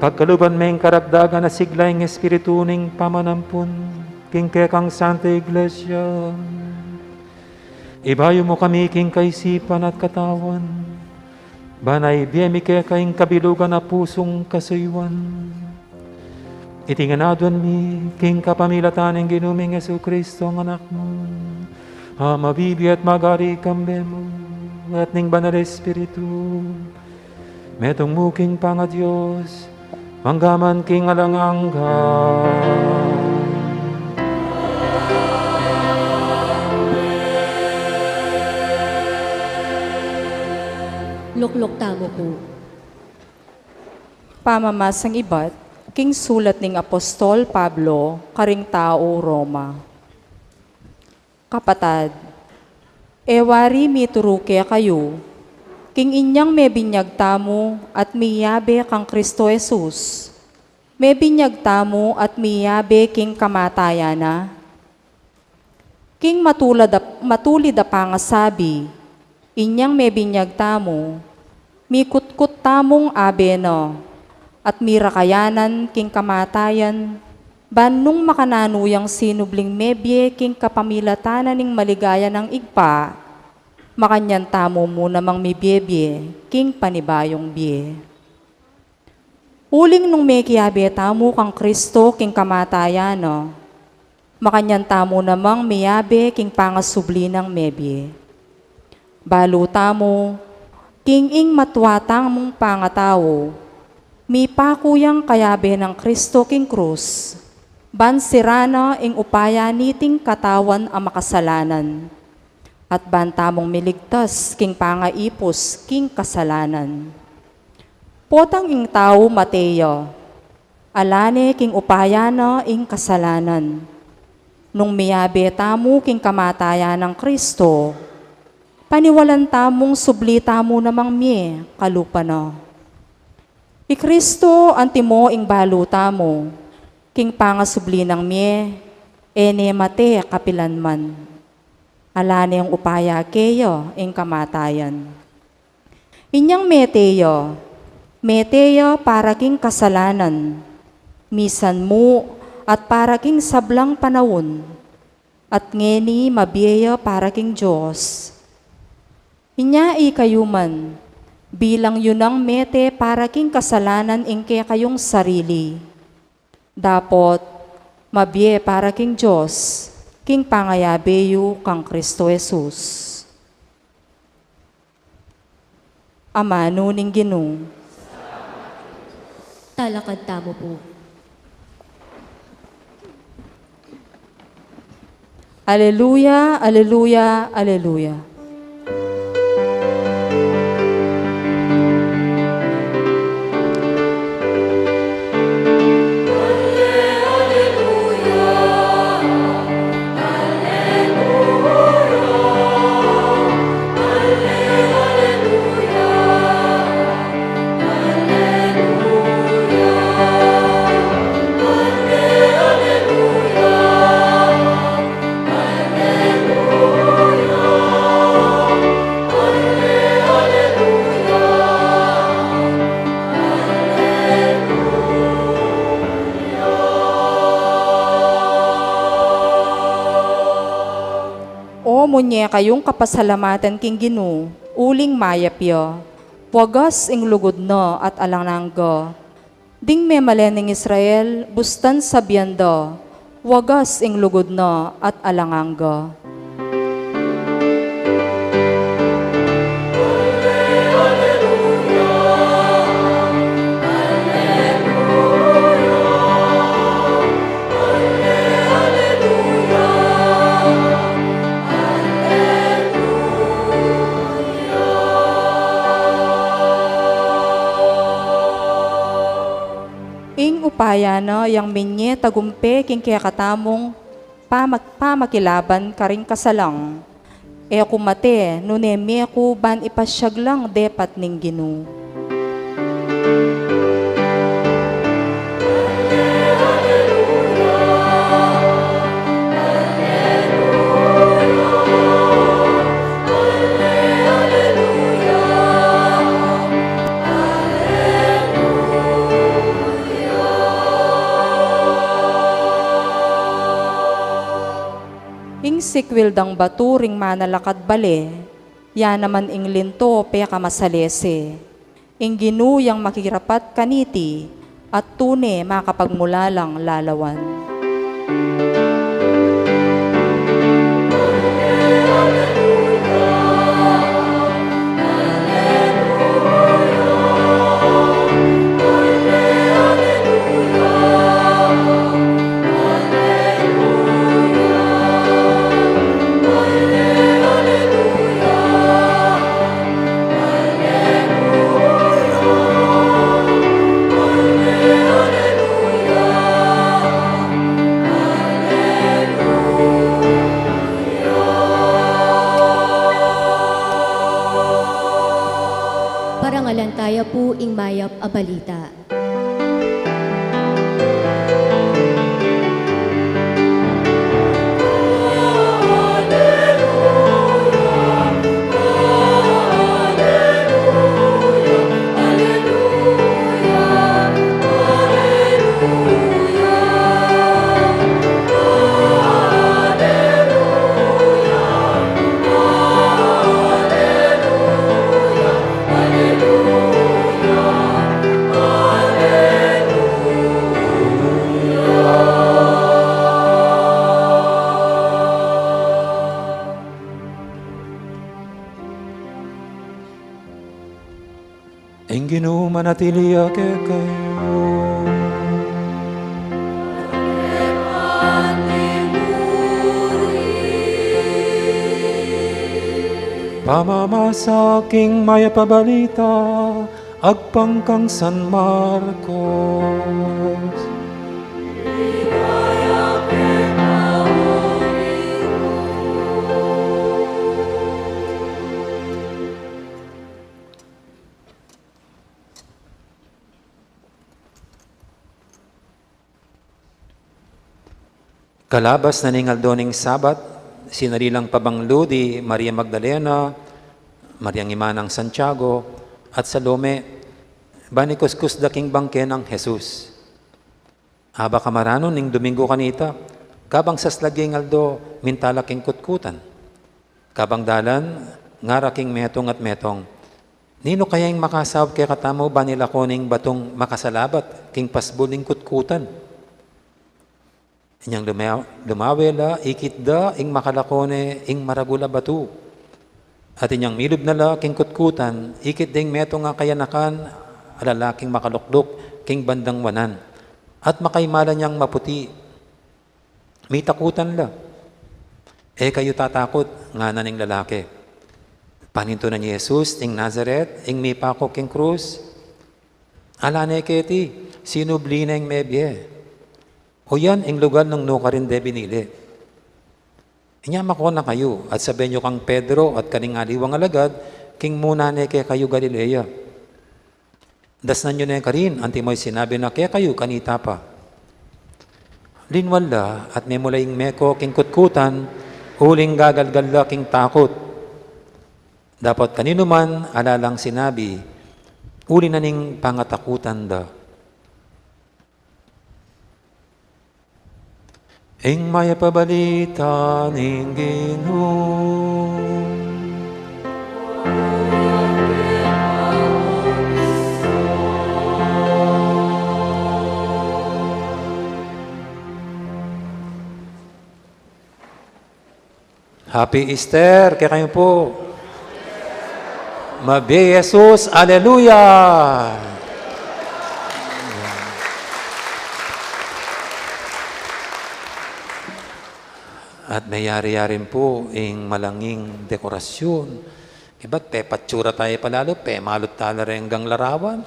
Pagkaluban me ing karagdagan a sigla ing Espiritu ning pamanampun king kekang Santa Iglesia. Ibayu mu kami king kaisipan at katawan, ban ibie mi keka ing kabilugan a pusung kasuyuan. Iti ngan aduan mi king kapamilatan ning Ginu ming Jesucristo, a Anak mu, a mabibie at magari kambe mu at ning Banal Espiritu, metung mu king pangaDios, mangga man king alang angga. Lukluk tamu pu. Pamamasang ibat king sulat ning Apostol Pablo karing tau Roma. Kapatad, e wari mituru kekayu, king inyang mebinyag tamu at miyabe kang Kristo Jesus, mebinyag tamu at miyabe king kamatayan na? King matulad a, matulid a pangasabi, inyang mebinyag tamu, mikutkut tamung abe na, at mirakayanan king kamatayan, ban nung makananu yang sinubling mebie king kapamilatan na ning maligaya nang Ibpa, makanyan tamu mu namang mibiebie king panibayung bie. Uling nung mekiabe tamu kang Kristo king kamatayan na, makanyan tamu namang miabe king pangasubli nang mebie. Balu tamu, king ing matua tamung pangatau, mipaku yang kayabe nang Kristo king krus, ban sira na ing upaya niting katawan a makasalanan, at ban tamung miligtas king pangaipus king kasalanan. Potang ing tau mate ya, ala ne king upaya na ing kasalanan. Nung miabe tamu king kamatayan nang Kristo, paniwalan tamung subli tamu namang mie kalupa na. I Kristo antimo ing balu tamu, king pangasubli nang mie, e ne mate kapilan man. Ala neng upaya keya ing kamatayan. Inyang mete ya, mete ya para king kasalanan, misan mu at para king sablang panaun, at ngeni mabie ya para king Dios. Inya ikayu man, bilang yu nang mete para king kasalanan ing kekayung sarili, dapot mabie para king Dios king pangayabe yu kang Kristo Jesus. Amanu ning Ginu. Talakad tamu pu. Aleluya, aleluya, aleluya. O munye kayung kapasalamatan king Ginu, uling mayap ya, wagas ing lugud na at alang angga. Ding memalen ning Israel, bustan sabian da, wagas ing lugud na at alang angga. Ing upaya na yang minye tagumpe king kekatamung pamak-, pamakilaban karing kasalang. E ku mate, nune mie ku ban ipasyag lang depat ning Ginu. Sikwil dang batu ring manalakad bale, ya naman ing linto pekamasalese. Ing Ginu yang makirapat kaniti, at tune makapagmulalang lalawan. Parangalan taya pu ing mayap a balita. Ing Ginu manatili ya kekayu. Pamamasa king mayap a balita agpang kang San Marcos. Kalabas na ning aldo ning Sabat, sinalilang pabanglu di Maria Magdalena, Mariang ima nang Santiago, at Salome, ban ikuskus da king bangke nang Jesus. Aba kamaranun ning Domingo kanita, kabang saslag ya ing aldo, minta la king kutkutan. Kabang dalan, ngara king metung at metung, "Ninu kaya ing makasaup kekatamu ban ilako ning batung makasalabat king pasbul ning kutkutan?" Inyang luma-, lumawe la, ikit da ing makalako ne ing maragul a batu. At inyang milub na la king kutkutan, ikit deng metung a kayanakan a lalaking makalukduk king bandang wanan, at makaimala nyang maputi. Mitakutan la. "E kayu tatakut," ngana ning lalaki. Panintunan ne i Jesus ing Nazaret, ing mipaku king krus. Ala ne keti, sinubli neng mebie. Oyan ing lugal nung nukarin de binili. Inya mako na kayu, at sabian yu kang Pedro at kaning aliwang alagad, king muna ne kekayu Galilea. Dasnan yu ne karin, antimo ing sinabi na kekayu kanita pa. Linwal la, at memula ing meko king kutkutan, uling gagalgal la king takut. Dapot kaninu man, ala lang sinabi, uli na ning pangatakutan da. Ing mayap a balita ning Ginu. Happy Easter kekayu pu. Mabie i Jesus, aleluya! At meyari-yari pu ing malanging dekorasyun. Ibat pepatsura taya palalu, pemalut tala reng larawan.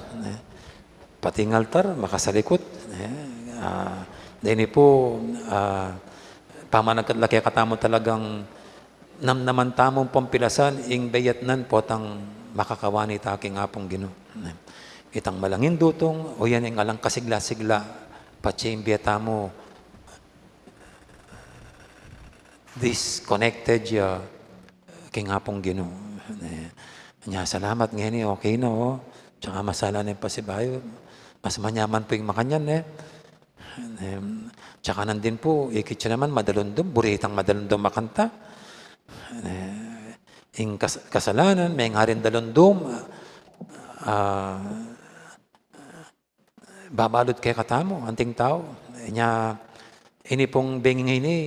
Pati ing altar, makasalikut. Eh, ah, deni pu, ah, pamanagkat la kekatamu talagang namnaman tamung pampilasan ing beyatnan potang makakawani ta king Apung Ginu. Eh, itang malangin dutung, oyan ing alang kasigla-sigla, patse ing bie tamu, disconnected ya king Apung Ginu. Eh, nya salamat ngeni, okay na, o. Tsaka masala ne pasibayu. Mas manyaman pu ing makanyan, e. Em, tsaka nandin pu, ikit yu naman, madalundum, buri tang madalundum a kanta. Eh, ing kas-, kasalanan, mengarin dalundum, ah, babalud kekatamu, anting tau. Inya, ini pung bengi ngeni,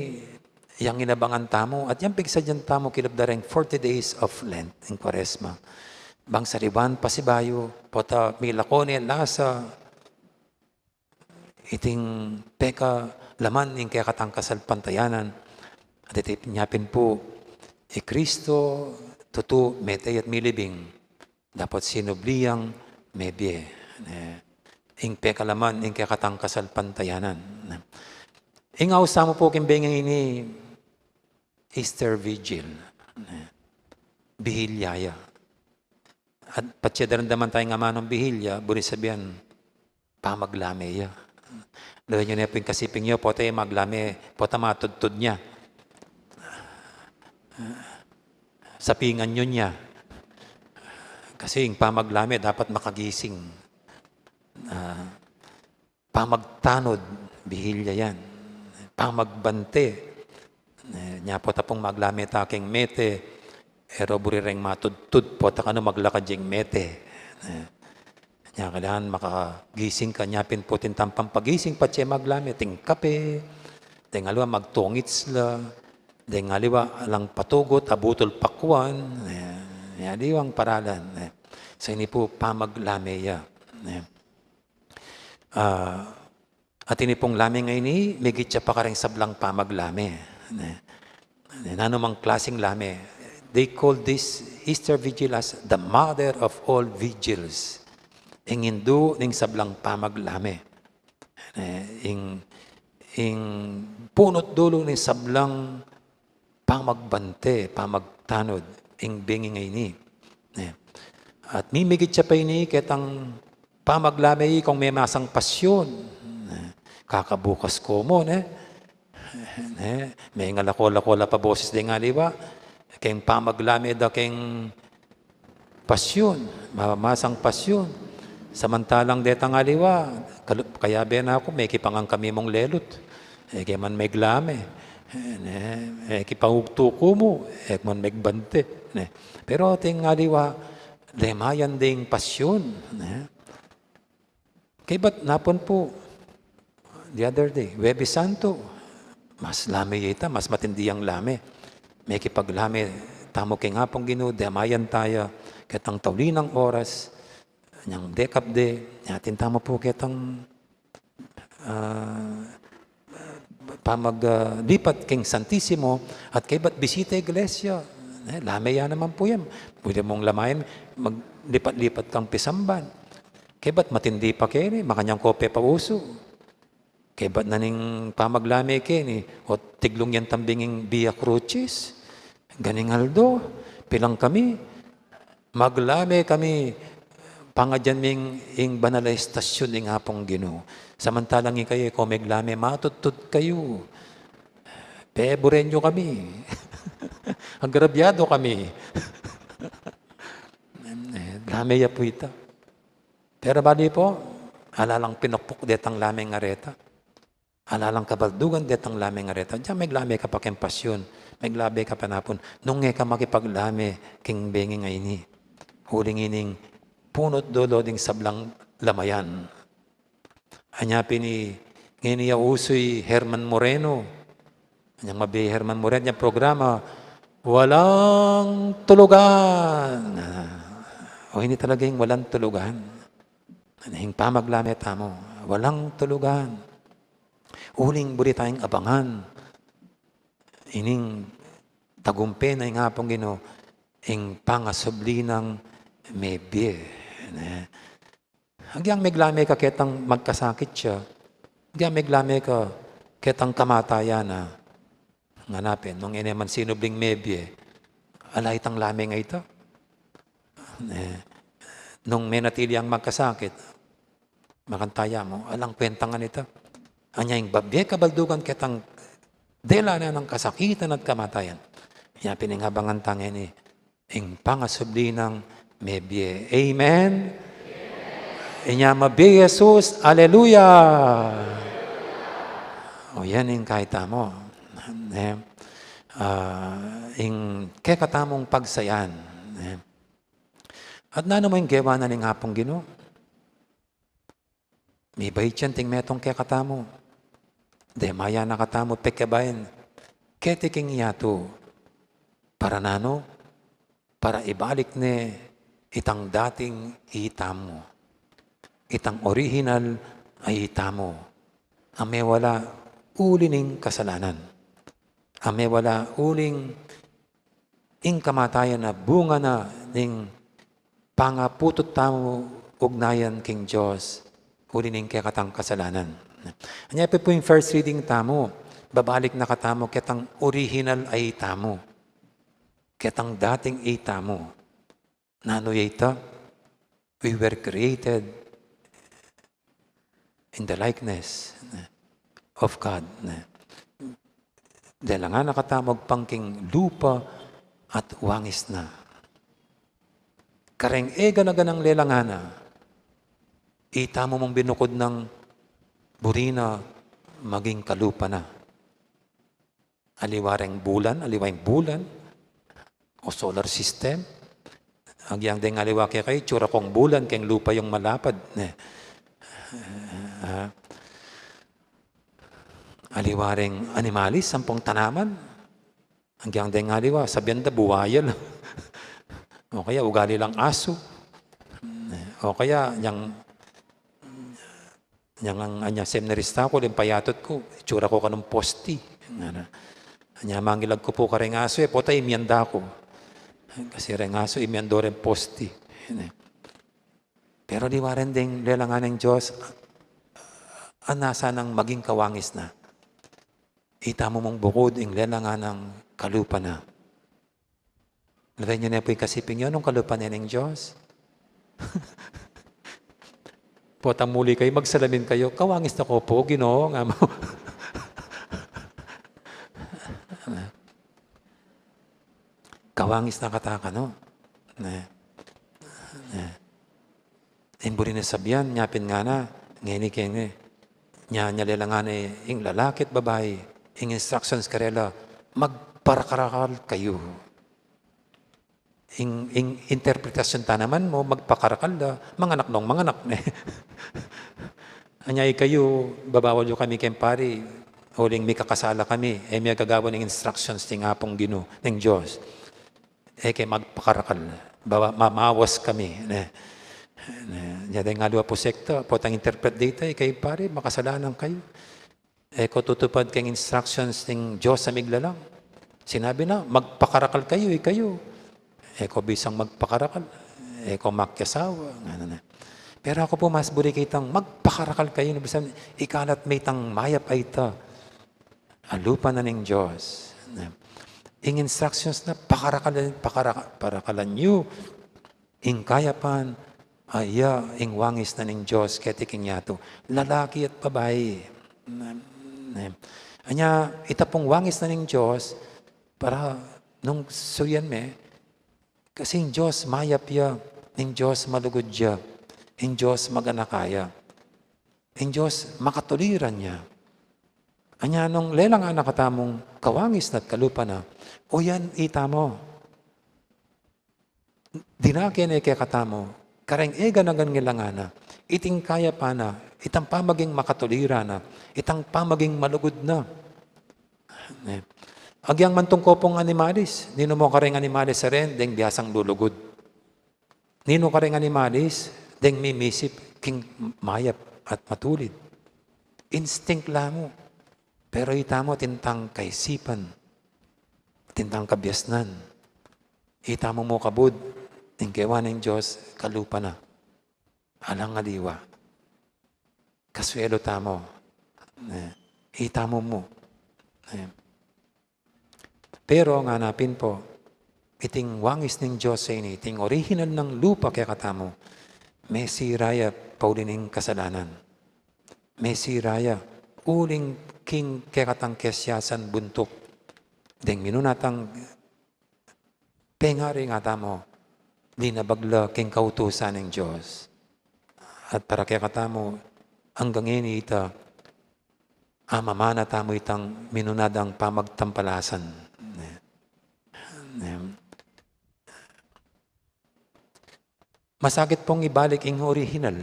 yang inabangan tamu, at yang pigsadyan tamu, kilub da reng forty days of Lent, ing Kuaresma. Bang sariwan pasibayu, pota milako ne lasa, iting pekalaman ning kekatang kasalpantayanan. At iti nya pin pu, i Kristo, tutu, mete at milibing. Dapot sinubli yang mebie. Ne? Ing pekalaman, ing kekatang kasalpantayanan. Ne? Ing ausan mu pu king bengi ngeni, Easter Vigil. Ne? Bihilya ya. At patse daramdaman taya ing amanung bihilya, buri sabian, pamaglame ya. Lawen yu ne pu ing kasiping yu, pota maglame, pota matudtud ne. Sapingan yu ne. Kasi ing pamaglame, dapat makagising. Ah, pamagtanud, bihilya yan. Pamagbante. Eh, nya pota pung maglame ta king mete, e ro buri reng matudtud, pota kanu maglakad ya ing mete. Eh, nya kailangan makagising ka, nya pin pu ing tampang pagising patse maglame, tingkape, deng aliwa magtungits la, deng aliwa alang patugut, abutul pakuan, eh, nya aliwang paralan. Eh. So ini pu pamaglame ya. Eh. Ah, at ini pung lame ngeni, migit ya pa kareng sablang pamaglame. Ne? Ne, nanu mang klasing lame. They call this Easter Vigil as the mother of all vigils. Ing indu ning sablang pamaglame. Ne, ing, ing punot dulu ning sablang pamagbante, pamagtanud, ing bengi ngeni. Ne? At mimigit ya pa ini ketang pamaglame i kung memasang pasyun. Ne? Kakabukas ko mu, ne? Ne? Mengalako-lako la pa boses deng aliwa. Keng pamaglame da keng pasyun, mamasang pasyun. Samantalang detang aliwa, kalu-, kayabe na ku, mekipangan kami mung lelut. E ke man meglame. E, ne, mekipaugtu ku mu, e ke man megbante. Ne. Pero ating aliwa, lemayan ding pasyun. Ne. Kaybat napun pu, the other day, Huwebes Santo, mas lame ya ita, mas matindi yang lame. Mekipaglame tamu keng Apung Ginu, demayan taya, ketang tauli nang oras, nyang dekapde, atin tamu pu ketang, ah, pamag, ah, lipat keng Santisimo, at kaybat bisita iglesia. Eh, lame ya naman pu yan. Pwede mung lamayan, maglipat-lipat kang pisamban. Kaybat matindi pa keni, makanyan ko pe pausu. Kaybat na ning pamaglame keni, o tiglung yan tambing ing Via Crucis. Ganing aldo, pilan kami, maglame kami, pangadyan mi ing banal a estasyun ning Apung Ginu. Samantalang ikayu, e ko meglame, matudtud kayu. Peburen yu kami. Agrabyadu kami. Eh, lame ya pu ita. Pero bali pu, ala lang pinukpuk detang lameng areta. Ala lang kabaldugan detang lameng areta. Dinan meglame ka pa keng pasyun, meglame ka pa napun. Nung e ka makipaglame keng bengi ngeni, uling ining punot dulu ding sablang lamayan. Anya pin i, ngeni ya usu i Herman Moreno. Anyang mabie i Herman Moreno, anyang programa, Walang Tulugan. Ah, o, ini talaga ing walang tulugan. Ing pamaglame tamu, walang tulugan. Uling buri tayang abangan ining tagumpe na ning Apung Ginu, ing pangasubli nang mebie. Ne? Agyang meglame ka ketang magkasakit ya. Agyang meglame ka ketang kamatayan na. Ngana pin, nung e ne man sinubling mebie, ala itang lame a ita. Eh, nung menatili yang magkasakit, makanta ya mu, alang kwentang anita. Anya ing babie kabaldugan ketang dela na ning kasakitan at kamatayan. Nya pin ing abangan ta ngeni, ing pangasubli nang mebie. Amen? Inya mabie Jesus. Aleluya! O yan ing kaya tamu, ne? Ah, ing kekatamung pagsayan, ne? At nanu mu ing gewa na ning Apung Ginu? Mibait yan ding metung kekatamu. Demaya na katamu pekyabain keti king yatu. Para nanu? Para ibalik ne itang dating itamu, itang orihinal a itamu, a mewala uli ning kasalanan, a mewala uling ing kamatayan a bunga na ning pangaputut tamu ugnayan king Dios uli ning kekatang kasalanan. Anya pu ing first reading tamu, babalik na katamu ketang orihinal a itamu, ketang dating itamu. Nanu ya ita? We were created in the likeness, ne, of God, ne. Lelangan na katamu agpang king lupa at wangis na. Kareng e gana-ganang lelangan na, itamu mung binukud nang buri na maging kalupa na. Aliwa reng bulan, aliwa ing bulan, o solar system. Agyang deng aliwa kekayu, itsura kung bulan, keng lupa yung malapad, ne. Ah, aliwa reng animalis, ampong tanaman. Agyang deng aliwa, sabian da buwaya la. O kaya ugali lang asu. O kaya yang Nyang anya seminarista ku, ling payatut ku, itsura ku kanung posti. Ngana. Anya mangilag ku pu kareng asu, e pota imian da ku. Kasi reng asu, imian do reng posti. Pero aliwa rin deng lelangan ning Dios, a nasa nang maging kawangis na. Itamu mung bukud ing lelangan nang kalupa na. Lawen yu ne pu ing kasiping yu, nung kalupa ne ning Dios. Potang muli kayu, magsalamin kayu, "Kawangis na ku pu, Ginu," nga mu. Kawangis na kata kanu. Ne. Ne. Ing buri na sabian, nya pin ngana, ngeni keni, nya, nya lelangan ne ing lalaki at babai, ing instructions karela, "Magpakarakal kayu." Ing, ing interpretasyon ta naman mu, magpakarakal la, manganak nung manganak, ne. Anya ikayu, babawal yu kami keng pari, uling mikakasala kami, e mi agagawan ing instructions ning Apung Ginu, ning Dios. E ke magpakarakal, bawa, mamawas kami, ne. Ne, nya deng aliwa pu sekta, potang interpret dita, ikayu pari, makasalanan kayu. E ko tutupad keng instructions ning Dios a miglalang. Sinabi na, "Magpakarakal kayu, ikayu." E ko bisang magpakarakal, e ko makiasawa, ngana na. Pero aku pu mas buri kitang magpakarakal kayu, no, bisan ikalat me itang mayap a ita. A lupa na ning Dios. Ing instructions na, "Pakarakal-, pakara-, parakalan yu ing kayapan, a iya ing wangis na ning Dios keti king yatu." Lalaki at babai. Ne, ne. Anya, ita pung wangis na ning Dios, para nung suyan me, kasi ing Dios mayap ya, ing Dios malugud ya, ing Dios maganaka ya. Ing Dios makatuliran ya. Anya nung lelangan na katamung kawangis na at kalupa na, o yan itamu. Dinake ne kekatamu, kareng e gana-ganang lelangan na, iting kayapan na, itang pamaging makatuliran na, itang pamaging malugud na. Ne. Agyang mantung ko pung animalis, ninu mu kareng animalis a rin, deng biasang lulugud. Ninu kareng animalis, deng mimisip king mayap at matulid. Instinct la mu. Pero itamu, atin tang kaisipan, atin tang kabiasnan. Itamu mu kabud, ing kewa ning Dios, kalupa na. Alang aliwa. Kasuelu tamu. Ne, itamu mu. Ne. Pero ngana pin pu, iting wangis ning Dios a ini, iting orihinal nang lupa kekatamu, mesira ya pauli ning kasalanan. Mesira ya uling king kekatang kesiasan buntuk. Deng minuna tang pengari, ngatamu, linabag la king kautusan ning Dios. At para kekatamu, anggang ini ita, amamana tamu itang minuna dang pamagtampalasan. Ne? Ne? Masakit pung ibalik ing orihinal.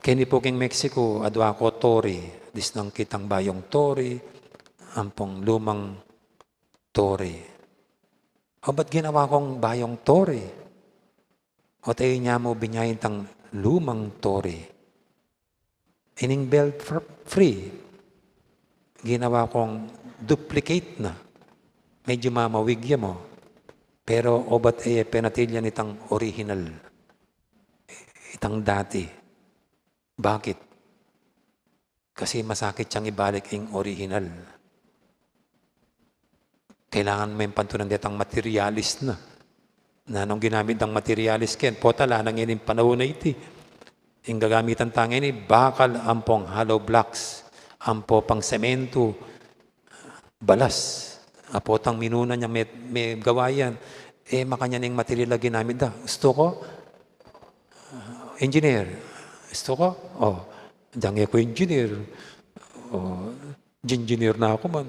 Keni pu king Mexico, adwa ku Torre, disnan kitang bayung Torre, ampong lumang Torre. O, ba't ginawa kung bayung Torre? O, tayu nya mu binyayang tang lumang Torre. Ining Belfry, ginawa kung duplicate na. Medyo mamawig ya mu. Pero obat e penatilya nitang orihinal. Itang dati. Bakit? Kasi masakit yang ibalik ing orihinal. Kailangan me pantunan detang materialis na. Na nung ginamit dang materialis ken, potala na ngeni ing panaun a iti. Ing gagamitan ta ngeni, bakal ampong hollow blocks, ampo pang semento, balas. Apo tang minuna nya me, me gawa yan. E, makanyan ing material a ginamit da. Gusto ko, engineer. Gusto ko, o, dang e ku engineer. O, engineer na aku man.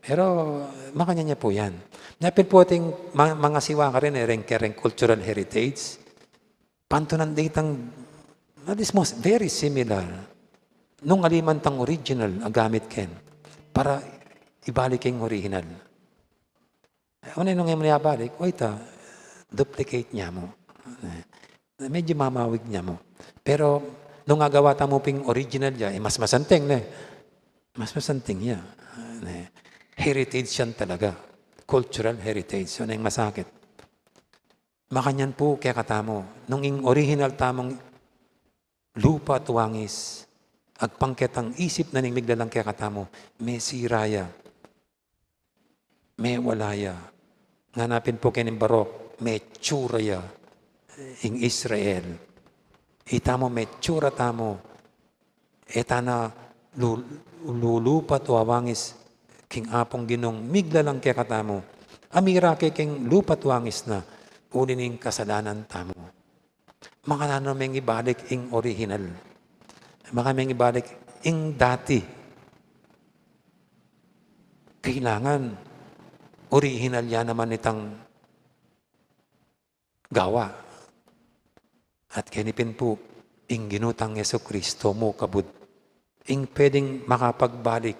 Pero, makanyan ya pu yan. Napin pu ating ma-, mangasiwa karin, e, reng, kereng cultural heritage. Pantunan ditang, that is most very similar. Nung aliman tang original a gamit ken, para ibalik ing orihinal. Ano nung e mu na ibalik, o ita, duplicate nya mu. E, medyo mamawig nya mu. Pero, nung agawa tamu ping original ya, e, mas masanting, ne? Mas masanting ya. Ne? Heritage yan talaga. Cultural heritage. Yan ing masakit. Makanyan pu kekatamu, nung ing orihinal tamung lupa at wangis, agpang ketang isip na ning miglalang kekatamu, mesira ya, mewala ya. Ngana pin pu keni ning Baruch, metsura ya ing Israel. Itamu, metsura tamu, e ta na lu-, lulupa at wawangis king Apung Ginung miglalang kekatamu. Amira ke king lupa at wangis na, uli ning kasalanan tamu. Makananu meng ibalik ing orihinal? Makananu meng ibalik ing dati? Kailangan orihinal ya naman itang gawa. At keni pin pu, ing Ginu tang Jesucristo mu kabud ing pwedeng makapagbalik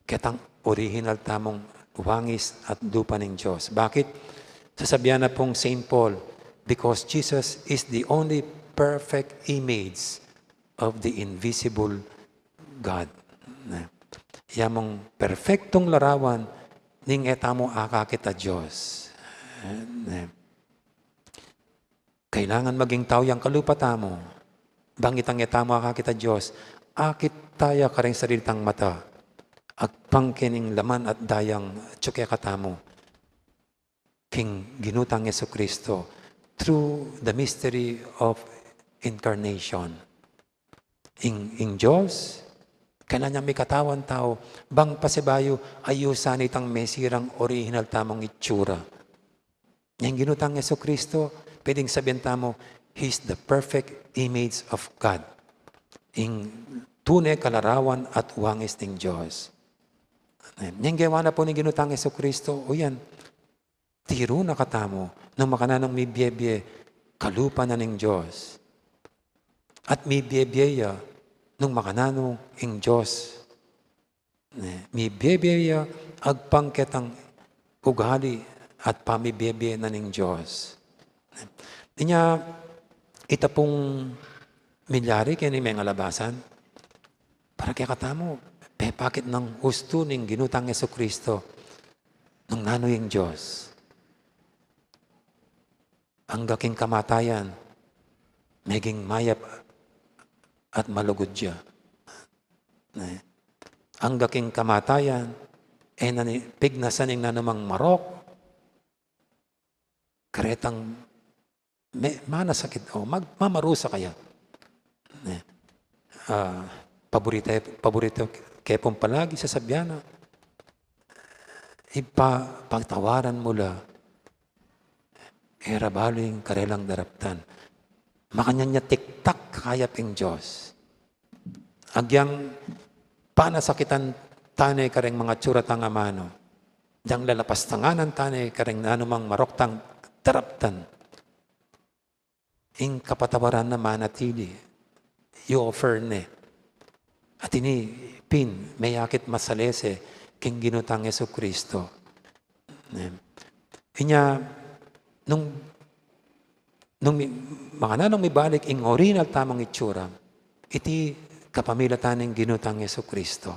ketang orihinal tamung wangis at lupa ning Dios. Bakit? Sasabian na pung Saint Paul, "Because Jesus is the only perfect image of the invisible God." Ne? Yamung perfectong larawan ning e tamu akakit a Dios. Ne? Kailangan maging tau yang kalupa tamu. Bang itang e tamu akakit a Dios, akit ta ya kareng sarili tang mata. Agpang keni ning laman at dayang atyu kekatamu king Ginu tang Jesucristo through the mystery of incarnation. Ing, ing Dios, kailangan yang mikatawan tau, bang pasibayu, ayusan itang mesirang orihinal tamung itsura. Yang Ginu tang Jesucristo, pwedeng sabian tamu, He's the perfect image of God. Ing tune kalarawan at wangis ning Dios. Yang gewa na pu ning Ginu tang Jesucristo, o yan, tiru na katamu, nung makananu mibie-bie kalupa na ning Dios. At mibie-bie ya, nung makananu ing Dios. Ne, mibie-bie ya, agpang ketang ugali at pamibie-bie na ning Dios. Ne, inya, ita pung milyari keni mengalabasan, para kekatamu, pepakit nang ustu ning Ginu tang Jesucristo, nung nanu ing Dios. Angga king kamatayan, meging mayap at malugud ya. Ne? Angga king kamatayan, e na ni pignasan ing nanumang marok, karetang me-, manasakit o mag-, mamarusa kaya. Ne? Ah, paborito, paborito ke pung palagi sasabian na, "Ibpa, patawaran mu la, e ra balu ing karelang daraptan." Makanyan ya tiktak kayap ing Dios. Agyang panasakitan tane kareng mga itsura tang amanu. Agyang lalapastanganan tane kareng nanumang marok tang daraptan. Ing kapatawaran na manatili, i-offer ne. At ini pin, meyakit masalese king Ginu tang Jesucristo. Ne? Inya, nung, nung mi-, makananu nung mibalik ing orihinal tamung itsura, iti kapamilatan ning Ginu tang Jesucristo.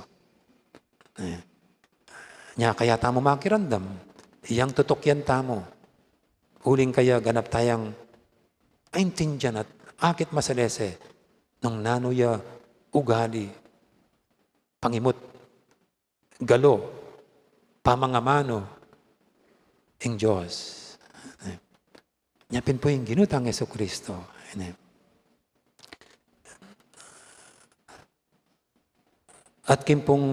Ne? Nya kaya tamu makiramdam, yang tutukyan tamu. Uling kaya ganap tayang aintindian at akit masalese nung nanu ya ugali, pangimut, galo, pamangamanu ing Dios. Nya pin pu ing Ginu tang Jesucristo. Amen. At king pung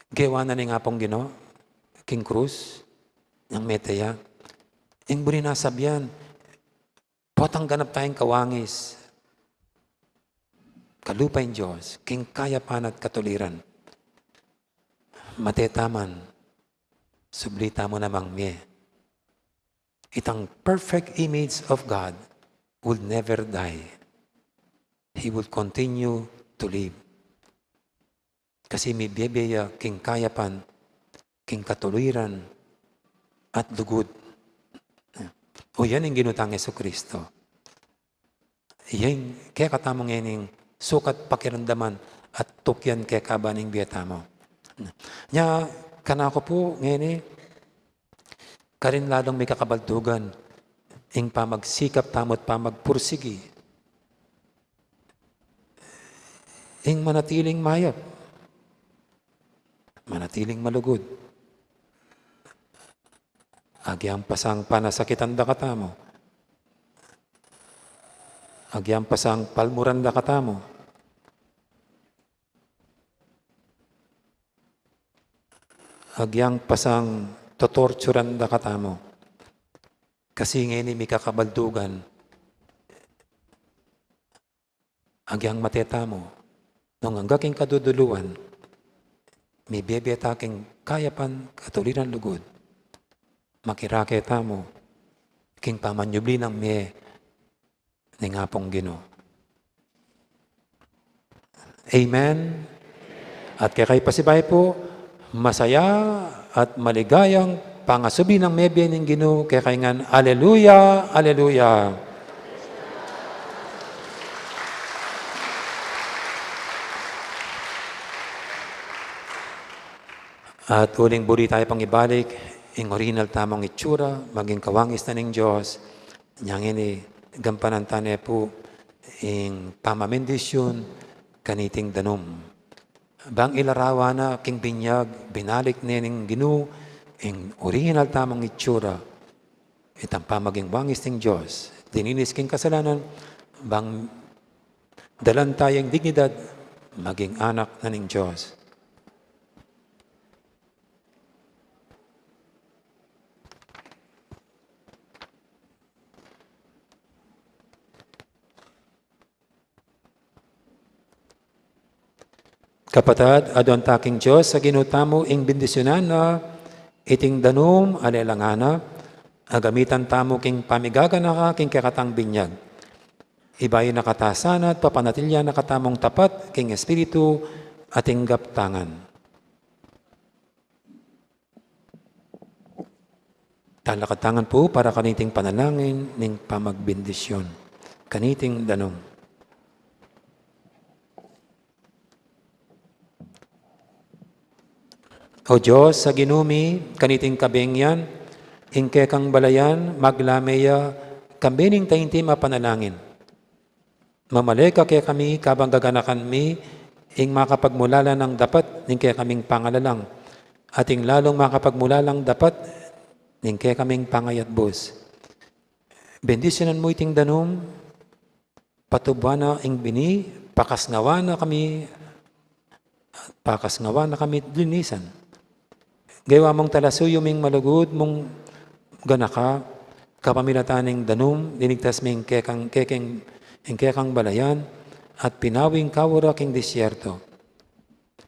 gewa na ning Apung Ginu, king krus, yang mete ya, ing buri na sabian, potang ganap tayang kawangis, kalupa ing Dios, king kayapan at katuliran. Mate taman, subli tamu namang mie. Itang perfect image of God will never die. He will continue to live. Kasi mibie-bie ya king kayapan, king katuliran, at lugud. O yan ing Ginu tang Jesucristo. Ing kekatamu ngening sukat pakiramdaman at tukyan kekaba ning bie tamu. Nya, kanaku pu ngeni, karin lalung mikakabaldugan ing pamagsikap tamu at pamagpursigi. Ing manatiling mayap, manatiling malugud. Agyang pasang panasakitan da katamu. Agyang pasang palmuran da katamu. Agyang pasang totorturan da katamu. Kasi ngeni mikakabaldugan. Agyang mate tamu, nung angga king kaduduluan, mibie-bie ta king kayapan, katuliran, lugud, makirake tamu king pamanyubli nang mie ning Apung Ginu. Amen. At kekay pasibayu pu, masaya at maligayang pangasubli nang mebie ning Ginu kekay ngan. Aleluya, aleluya. At uling buri tayu pang ibalik ing orihinal tamung itsura, maging kawangis na ning Dios. Nya ngeni, gampanan tane pu ing pamamindisyun kaniting danum. Bang ilarawan na king binyag, binalik ne ning Ginu ing orihinal tamung itsura, itang pamaging wangis ning Dios, lininis king kasalanan, bang dalan tayang dignidad, maging anak na ning Dios. Kapatad, aduan ta king Dios a Ginu tamu ing bendisyunan na iting danum a lelangan na, a gamitan tamu king pamigaganaka king kekatang binyag. Ibayu na kata sana at papanatilian na katamung tapat king espiritu at king gaptangan. Talakad tangan pu para kaniting panalangin ning pamagbendisyun kaniting danum. O Dios a Ginu mi, kaniting kabengian, ing kekang balayan, maglame ya kambe ning taintim a panalangin. Mamale ka kekami kabang gaganakan mi ing makapagmulalang dapat ning kekaming pangalalang, at ing lalung makapagmulalang dapat ning kekaming pangayatbus. Bendisyunan mu iting danum, patubuan na ing bini, pakasngawan na kami, pakasngawan na kami linisan. Gewa mung talasuyu ming malugud mung ganaka, kapamilatan ning danum, linigtas ming kekang, kekeng, ing kekang balayan, at pinawi ing kawa ra king disyerto.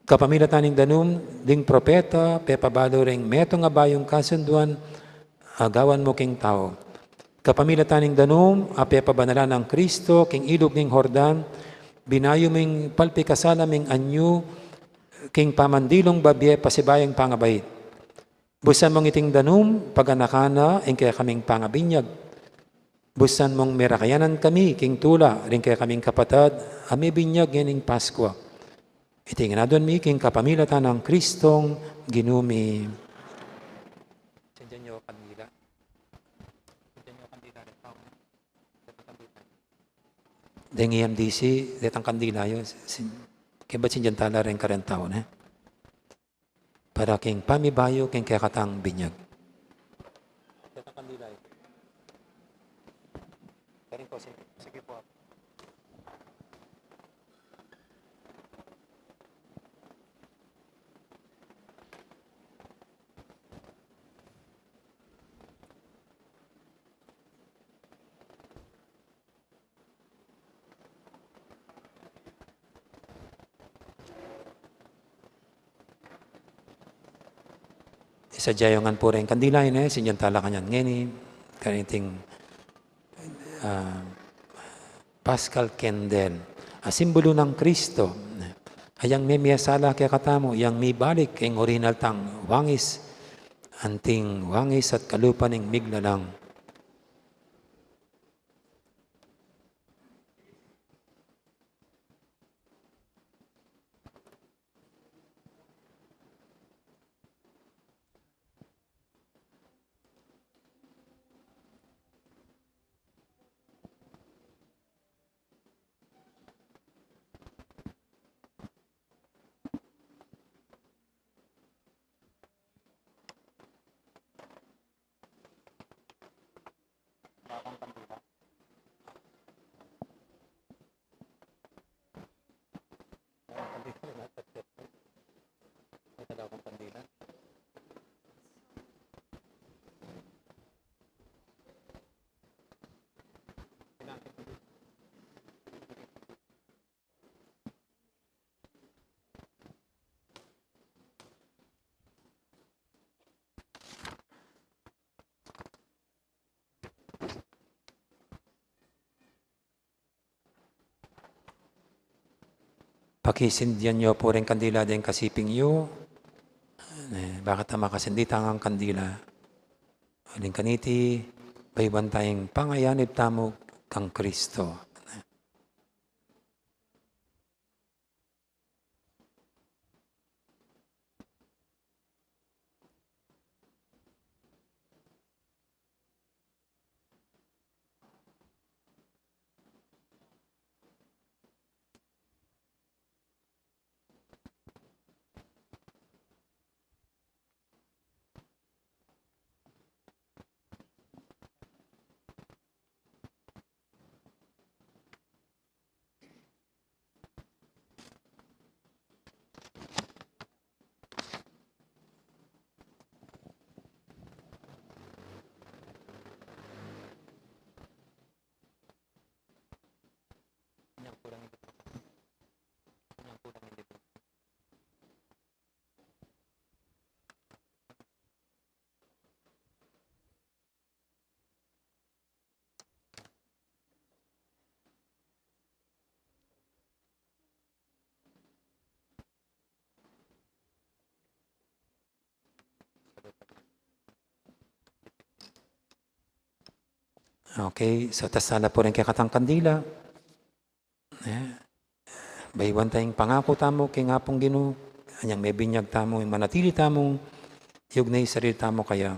Kapamilatan ning danum ding propeta, pepabalu reng metung a bayung kasunduan a gawan mu king tau. Kapamilatan ning danum a pepabanalan nang Kristo king ilug ning Jordan, binayu ming palpikasala ming anyu king pamandilung babie pasibayu ing pangabait. Busan mung iting danum, paganakan na ing kekaming pangabinyag. Busan mung merakayanan kami king tula ring kekaming kapatad a mebinyag ngening Paskua. Iti ngan aduan mi king kapamilatan nang Kristong Ginu mi. Sindian yu kandila. Sindian yu kandila ring tau, ne? Deng E M D C, detang kandila yu. Sin-, kaybat sindian tala ring kareng tau, ne? Para king pamibayu king kekatang binyag. Kekatang kandila yu. Karin po, sige, sige po. Sadya yu ngan pu reng kandila yu, ne, sindian tala kanyan ngeni, kaniting, ah, Paschal candle, a simbulu nang Kristo, ne. Ayang memie sala kekatamu, yang mibalik king orihinal tang wangis, anting wangis at kalupa ning miglalang. Pakisindian yu pu reng kandila deng kasiping yu. Eh, bakit ta makasindi tang kandila? Uling kaniti, bayuan tayang pangayanib tamu kang Kristo. Okay, so, tasala pu reng kekatang kandila. Eh, bayuan tayang pangaku tamu king Apung Ginu, anyang mebinyag tamu, manatili tamu, yugnay sarili tamu kaya,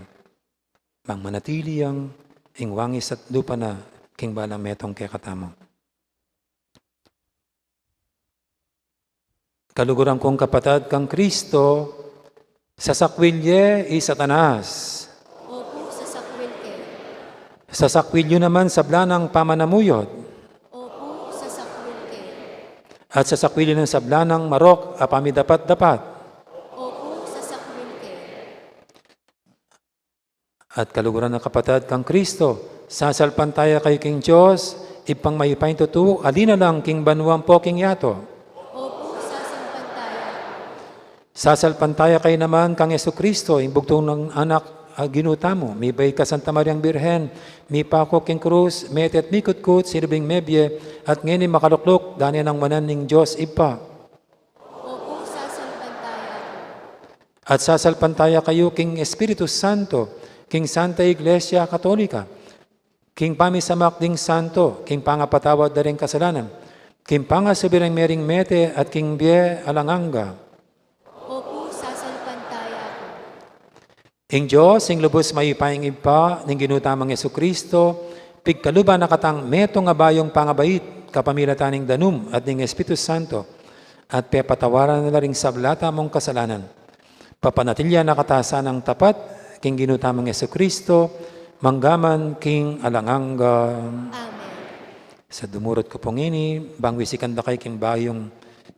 bang manatili yang ing wangis at lupa na king balang metung kekatamu. Kaluguran kung kapatad kang Kristo, sasakwil ye i Satanas. Opu, sasakwil ke. Sasakwil yu naman sabla nang pamanamuyot. Opu, sasakwil ke. At sasakwil yu nang sabla nang marok a pamidapat-dapat. Opu, sasakwil ke. At kaluguran a kapatad kang Kristo, sasalpantaya kayu king Dios, Ibpang mayupayang tutu, ali na lang king banua ampo king yatu. Opu, sasalpantaya. Sasalpantaya kayu naman kang Jesucristo, ing bugtung nang Anak, a Ginu tamu, mibait kang Santa Mariang Birhen, mipaku king krus, mete at mikutkut, sinubling mebie, at ngeni makalukluk, dana nang wanan ning Dios Ibpa. Opu, sasalpantaya. At sasalpantaya kayu king Espiritu Santo, king Santa Iglesia Katolika, king pamisamak ding santo, king pangapatawad da ring kasalanan, king pangasubli rang merimete, at king bie alang angga. Opu, sasalpantaya ku. Ing Dios, ing lubus mayupayang Ibpa ning Ginu tamung Jesucristo, pigkaluban na katang metung a bayung pangabait, kapamilatan ning danum at ning Espiritu Santo, at pepatawaran na la ring sabla tamung kasalanan. Papanatilian na kata sanang tapat king Ginu tamung Jesucristo, mangga man king alang angga. Amen. Sa dumurut ku pung ini, bang wisikan da kayu king bayung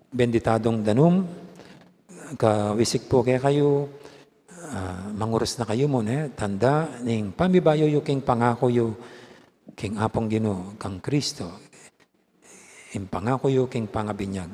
benditadung danum, kawisik pu kekayu, ah, mangurus na kayu muna, e, tanda ning pamibayu yu king pangaku yu king Apung Ginu, kang Kristo, ing pangaku yu king pangabinyag.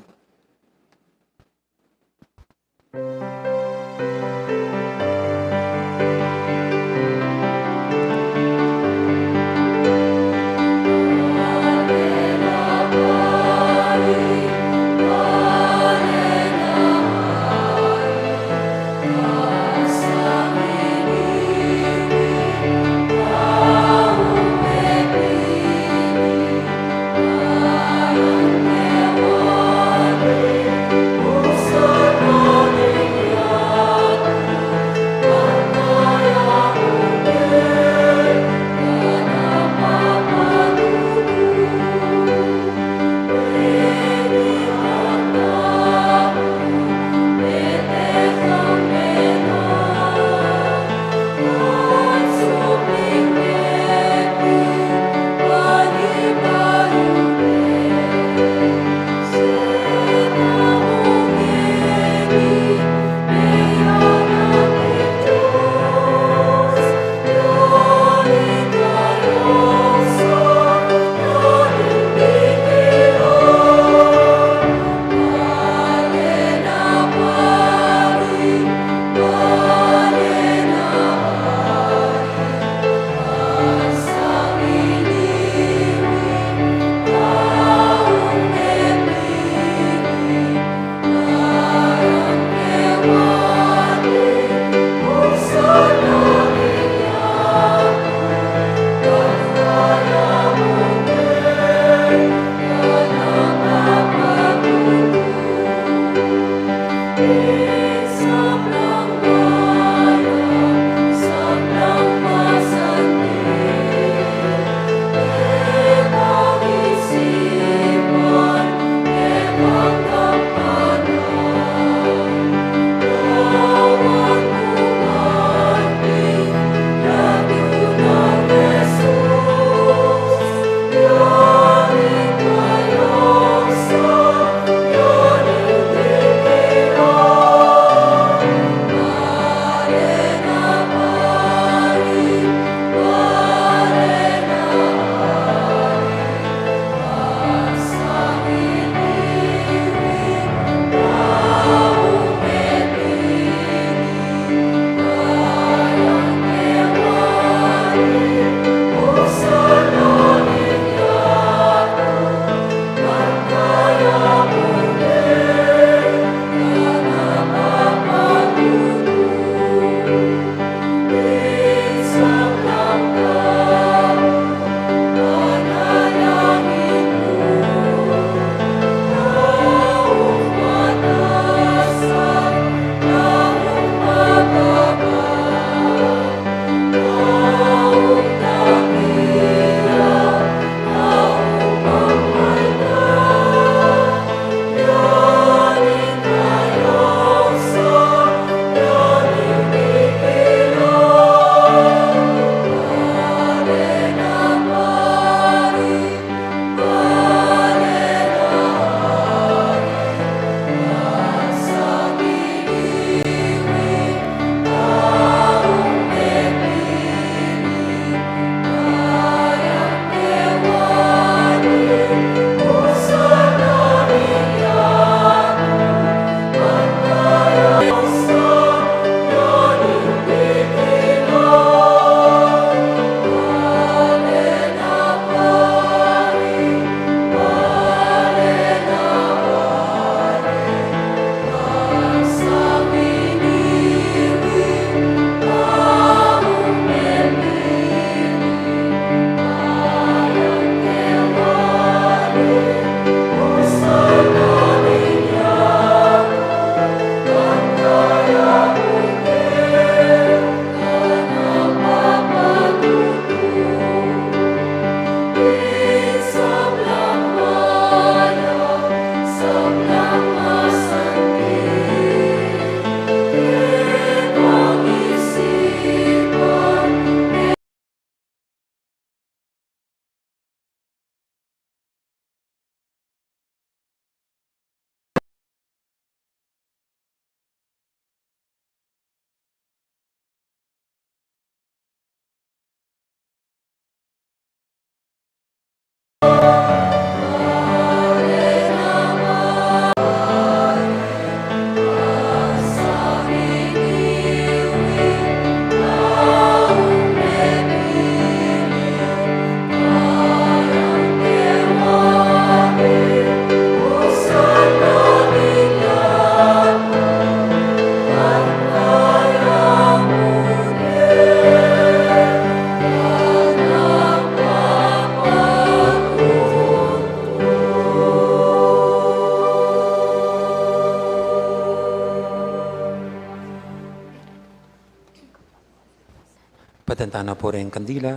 Padantana pu ring kandila.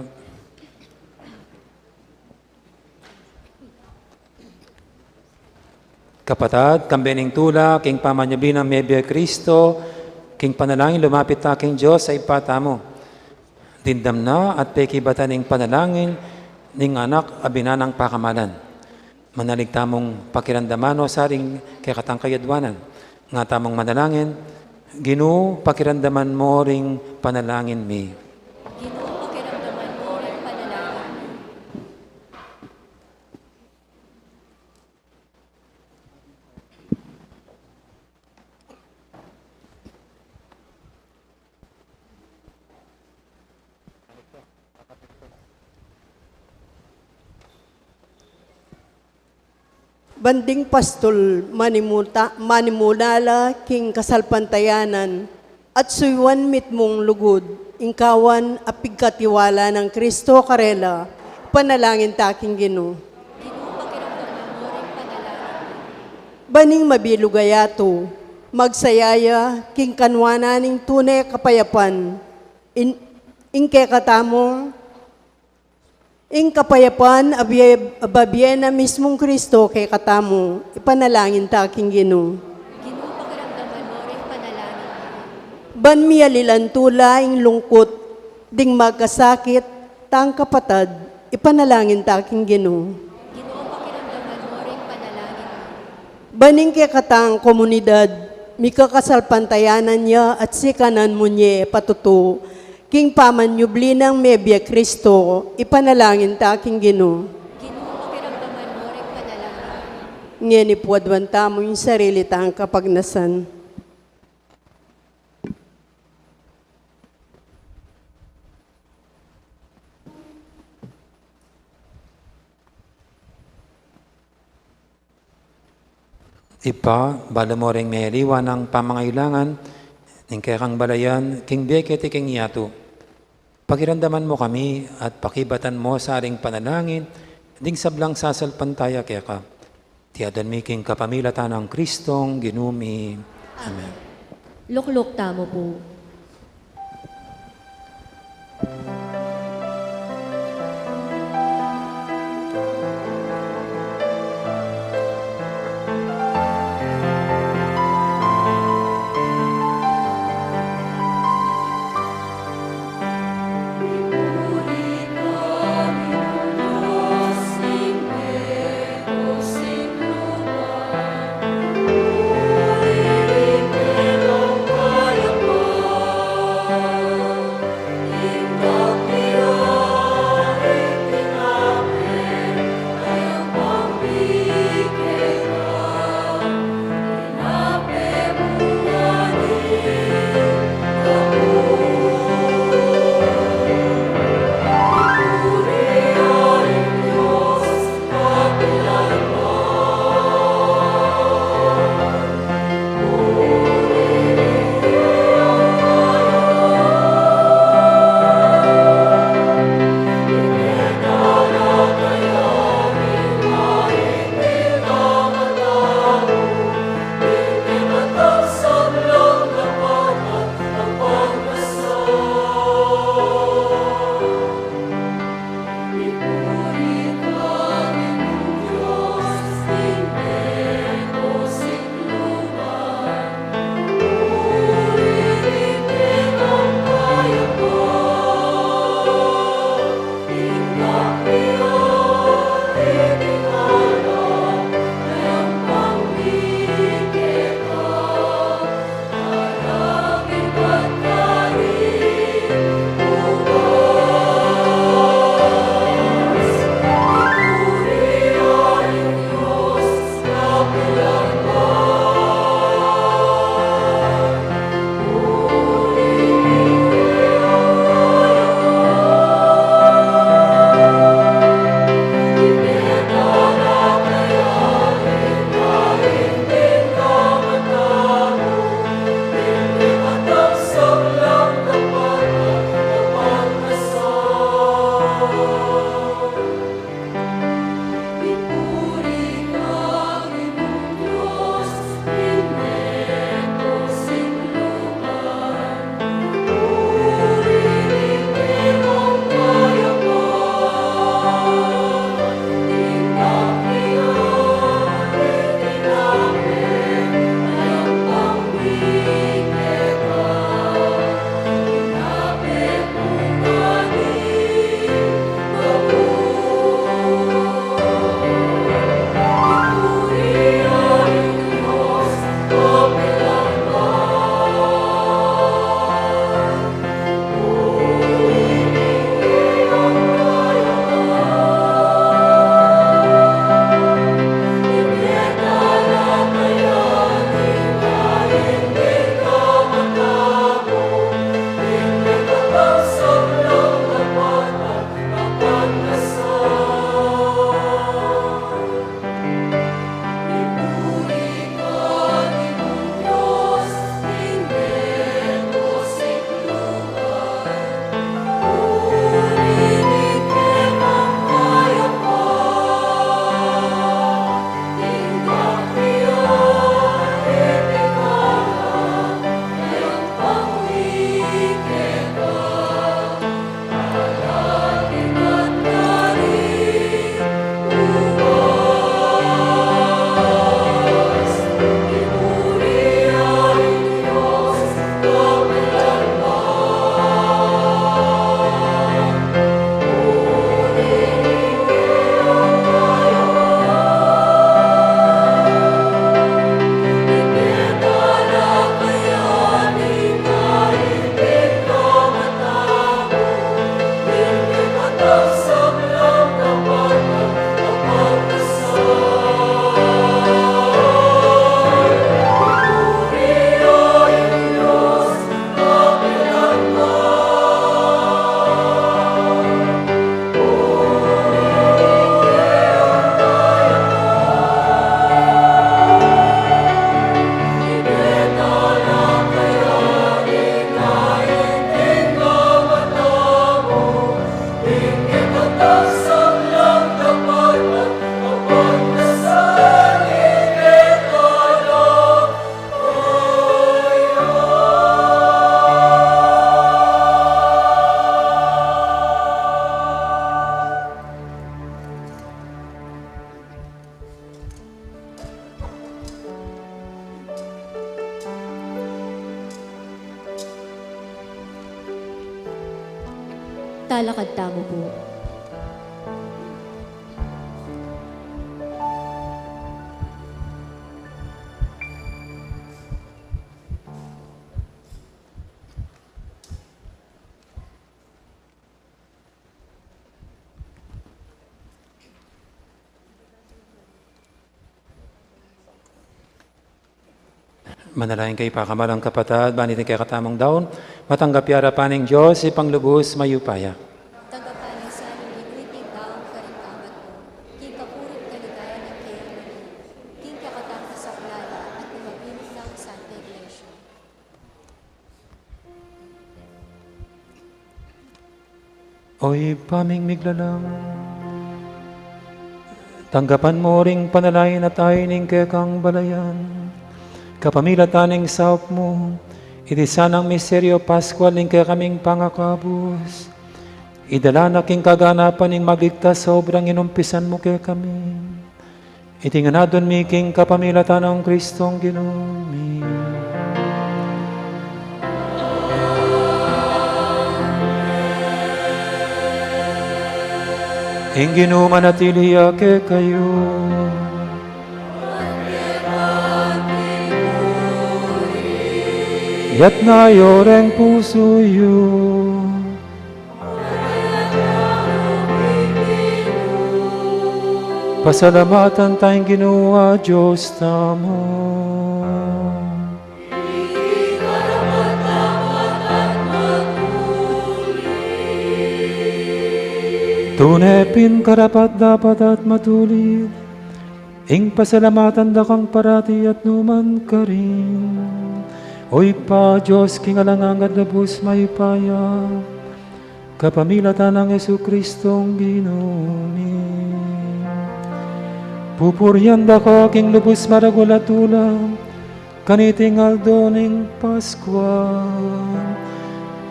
Kapatad, kambe ning tula king pamanyubli nang mebie Kristo, king panalangin lumapit ta king Dios a Ibpa tamu. Dimdam na at pekibatan ing panalangin ning Anak a binanang pakamalan. Manalig tamung pakiramdaman no sa ring kekatang kayadwanan. Nga tamung manalangin, Ginu, pakiramdaman mo ring panalangin mi. Ginu, pakiramdaman mo ring panalangin mi. Ban ding pastul manimuta-, manimula la king kasalpantayanan at suyuan mitmung lugud, ing kawan a pigkatiwala nang Kristo karela, panalangin ta king Ginu. Ginu, pakiramdaman mo ring panalangin mi. Ban ing mabilug a yatu, magsaya ya king kanwanan ning tune kapayapan, in-, ing kekatamung Ing kapayapan a bie-, a babie na mismung Kristo kekatamu, ipanalangin ta king Ginu. Ginu, pakiramdaman mo ring panalangin mi. Ban mialilan tula ing lungkut ding magkasakit tang kapatad, ipanalangin ta king Ginu. Ginu, pakiramdaman mo ring panalangin mi. Ban ing kekatang komunidad, mikakasalpantayanan ya at sikanan mu ne patutu, king pamanyubli nang mebie Kristo, ipanalangin ta king Ginu. Ginu, pakiramdaman mo ring panalangin mi. Ngeni pu aduan tamu ing sarili tang kapagnasan. Ibpa, balu mo ring meliwan ing pamangailangan ning kekang balayan king bie keti king yatu. Pakiramdaman mo kami at pakibatan mo sa ring panalangin ding sablang sasalpantaya keka. Iti aduan mi king kapamilatan nang Kristong Ginu mi. Amen. Lukluk tamu pu. Talakad tamu pu. Manalangin kayu, pakamalan kung kapatad, ban iting kekatamung daun matanggap ya arapan ning Dios, Ibpang lubus mayupaya. Tanggapan na sa ning Ginu iting daun karing gamat mu, king kapurian at kaligayan ning keyang banua, king kekatang kasaplalan at king mabilug nang Santa Iglesia. O Ibpa ming miglalang, tanggapan mu ring panalangin at ain ning kekang balayan, kapamilatan ning saup mu, iti sanang misteryu paskual ning kekaming pangakabus, idala na king kaganapan ning magligtas a obrang inumpisan mu kekami. Iti ngan adwan mi king kapamilatan nang Kristong Ginu mi. Ing Ginu manatili ya kekayu. Itas yu reng pusu yu. Pasalamatan taya ing Ginu a Dios tamu. Tune pin karapat-dapat at matulid ing pasalamatan da kang parati at nu man karin, O Ibpa, Dios king alang angga at lubus mayupaya, kapamilatan nang Jesucristong Ginu mi. Pupurian da ka king lubus maragul a tula, kaniting aldo ning Paskua.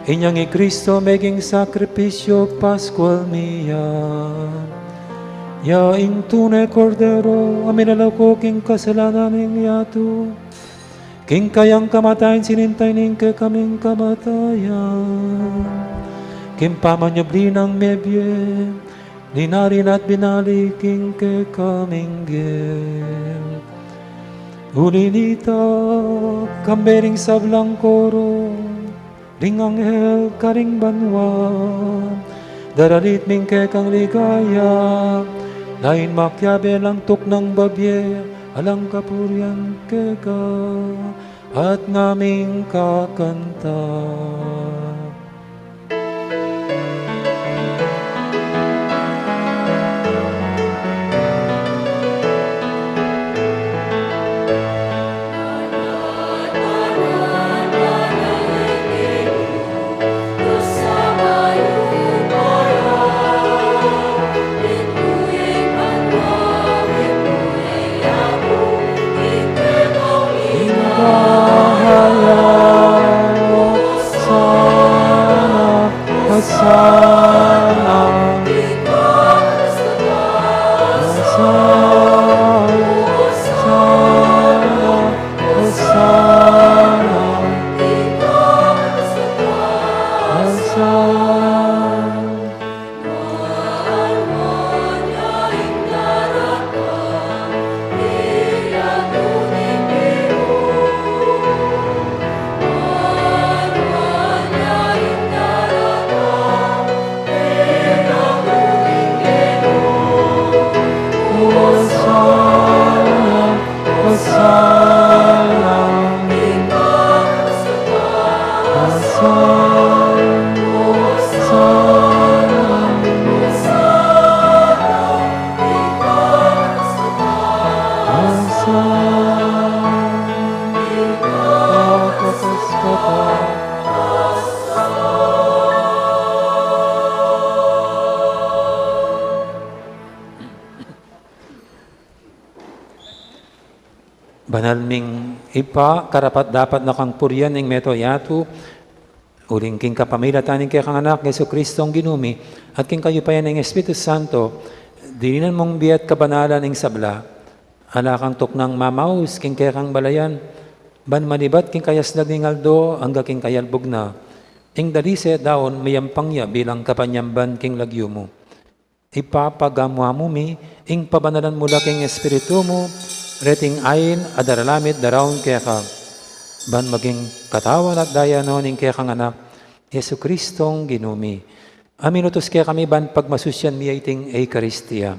Inyang i Kristo meging sakripisyu Paskual mi ya. Ya ing tune Kordero a milalako king kasalanan ning yatu. King kayang kamatayan sinintay ning kekaming kamatayan. King pamanyubli nang mebie, linari na at binalik ing kekaming bie. Uli nita, kambe ring sablang koro, ring anghel karing banua, daralit mi ing kekang ligaya, lain makiabe lang tuknang babie, alang kapurian keka, at ngaming kakanta. Banal ming Ibpa, karapat-dapat na kang purian ing mabilug a yatu, uling king kapamilatan ning kekang Anak, Jesucristong Ginu mi, at king kayupayan ning Espiritu Santo, dininan mung bie at kabanalan ing sabla, ala kang tuknang mamaus king kekang balayan, ban manibat king kayaslag ning aldo angga king kayalbug na. Ing dalise at daun miyampang ya bilang kapanyamban king lagyu mu. Ipapagamu-amu mi ing pabanalan mu la king Espiritu mu, reting ain a daralan mi at daraun keka, ban maging katawan at daya no ning kekang Anak, Jesu-Cristong Ginu mi. A minutus kekami ban pagmasusyan mi ya iting Eukaristia.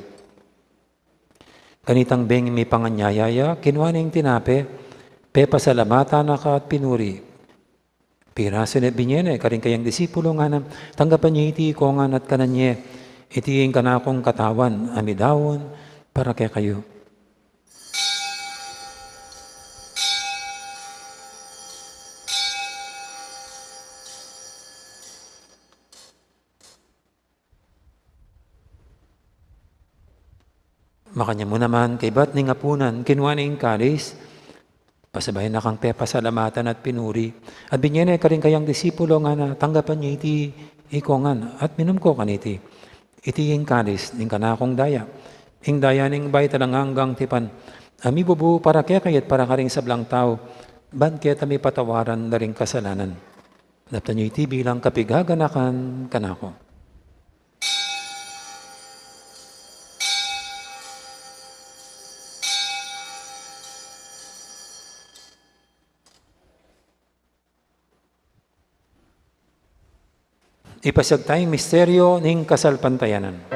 Kanitang beng mipanganyaya ya, kinua ne ing tinape, pepasalamatan na ka at pinuri. Pirasu ne at binye ne karing kayang disipulo, ngana, tanggapan ye iti ikongan at kanan ye, iti ing kanakung katawan a midaun para kekayu. Makanyan mu naman, kaybat ning apunan, kinua ne ing kalis, pasabayan na kang pepasalamatan at pinuri. At binye ne karing kayang disipulo, ngana, tanggapan ye iti ikongan at minum ko kaniti. Iti ing kalis ning kanakung daya, ing daya ning bayu at alang anggang tipan, a mibubu para kekayu at para karing sablang tau, ban keta mipatawaran la ring kasalanan. Daptan ye iti bilang kapigaganakan kanaku. Ipasiag taya ing misteryo ning kasalpantayanan.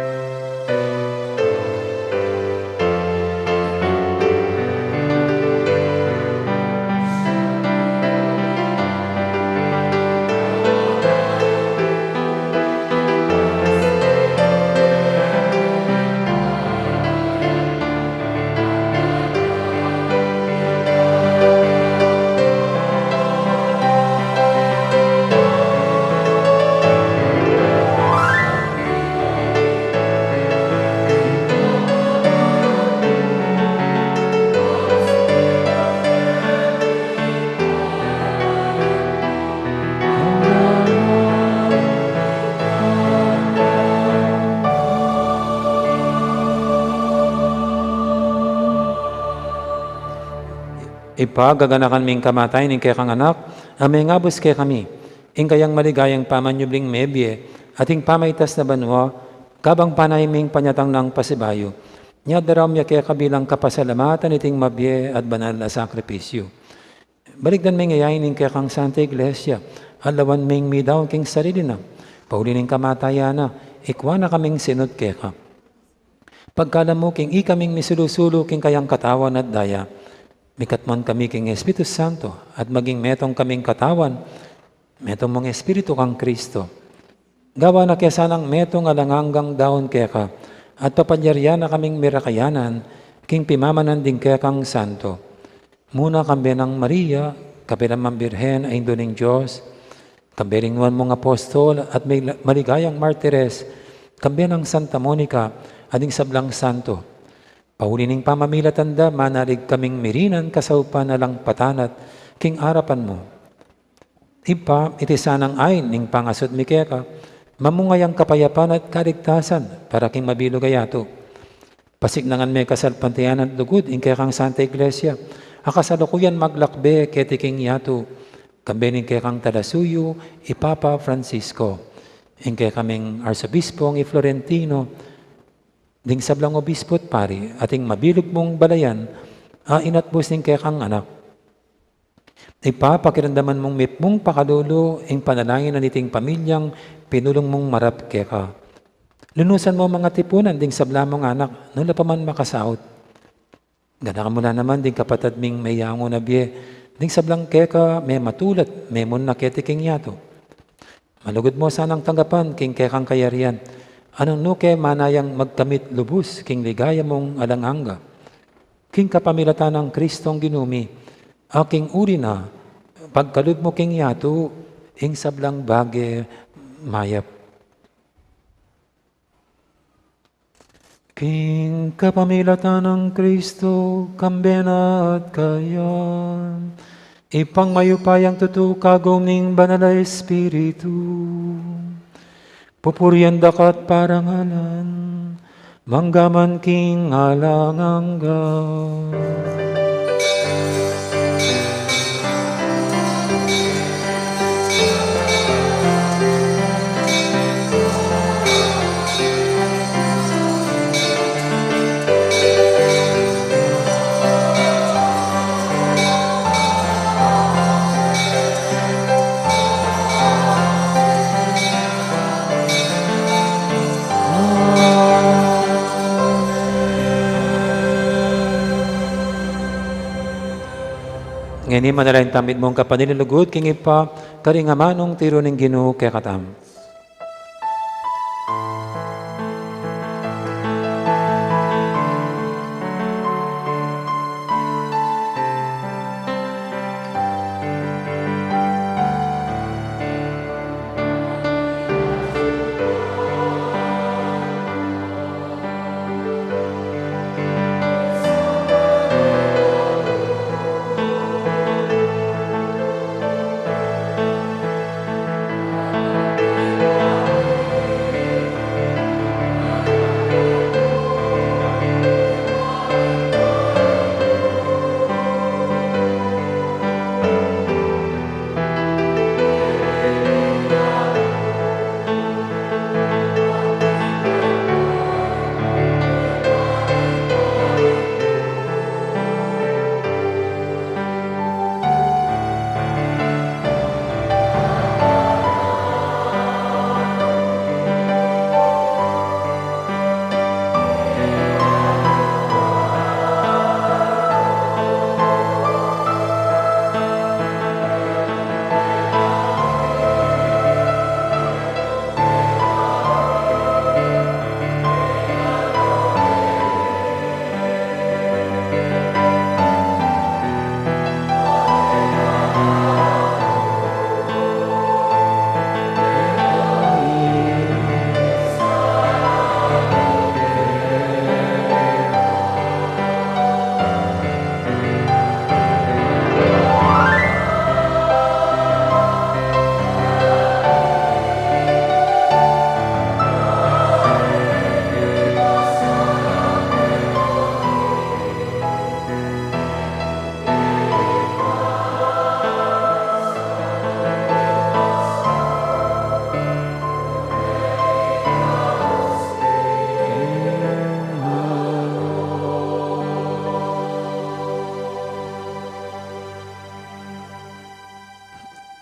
Ipagaganakan mi ing kamatayan ning kekang Anak, a mengabus kekami ing kayang maligayang pamanyubling mebie at ing pamaitas na banua, kabang panayan ming panyatang nang pasibayu. Nya daraun mi ya keka bilang kapasalamatan iting mabie at banal a sakripisyu. Balikdan ming yayain ing kekang Santa Iglesia, at lawan ming midaun king sarili na. Pauli ning kamatayan na, ikua na kaming sinut keka. Pagkalam mu king ikaming misulu-sulu king kayang katawan at daya, mikatmuan kami king Espiritu Santo, at maging metung kaming katawan, metung mung Espiritu kang Kristo. Gawan na ke sanang metung alang anggang daun keka, at papalyarian na kaming mirakayanan king pimamanan ding kekang santo. Muna kambe nang Maria, kapilan mang Birhen a Indu ning Dios, kambe ring nuan mung apostol at may la-, maligayang martires, kambe nang Santa Monica, at ding sablang santo. Pauli ning pamamilatan da, manalig kaming mirinan kasaupan alang patanat king arapan mu. Ibpa, iti sanang ain ning pangasut mi keka, mamunga yang kapayapan at kaligtasan para king mabilug a yatu. Pasiknangan me kasalpantayanan at lugud ing kekang Santa Iglesia, a kasalukuyan maglakbe keti king yatu, kambe ning kekang talasuyu, i Papa Francisco, ing kekaming Arsobispong i Florentino, ding sablang obispo at pari, at ing mabilug mung balayan, a inatbus ning kekang Anak. Ibpa, pakiramdaman mung mipnung pakalulu ing panalangin na niting pamilyang pinulung mung marap keka. Lunusan mu mang atipunan ding sabla mung anak, nung la pa man makasaut. Ganakan mu la naman ding kapatad ming meyangu na bie, ding sablang keka mematulat, memunna keti king yatu. Malugud mu sanang tanggapan king kekang kayarian, a nung nu ke manayang magkamit lubus king ligaya mung alang angga. King kapamilatan nang Kristong Ginu mi, a king uli na, pagkalub mu king yatu ing sablang bage mayap. King kapamilatan nang Kristo, kambe na at kaya, Ibpang mayupayang tutu, kagum ning Banal a Espiritu, pupurian da ka at parangalan, mangga man king alang angga. Ngeni manalangin tamu mitmung kapanilulugud king Ibpa, karing amanung tiru ning Ginu kekatamu.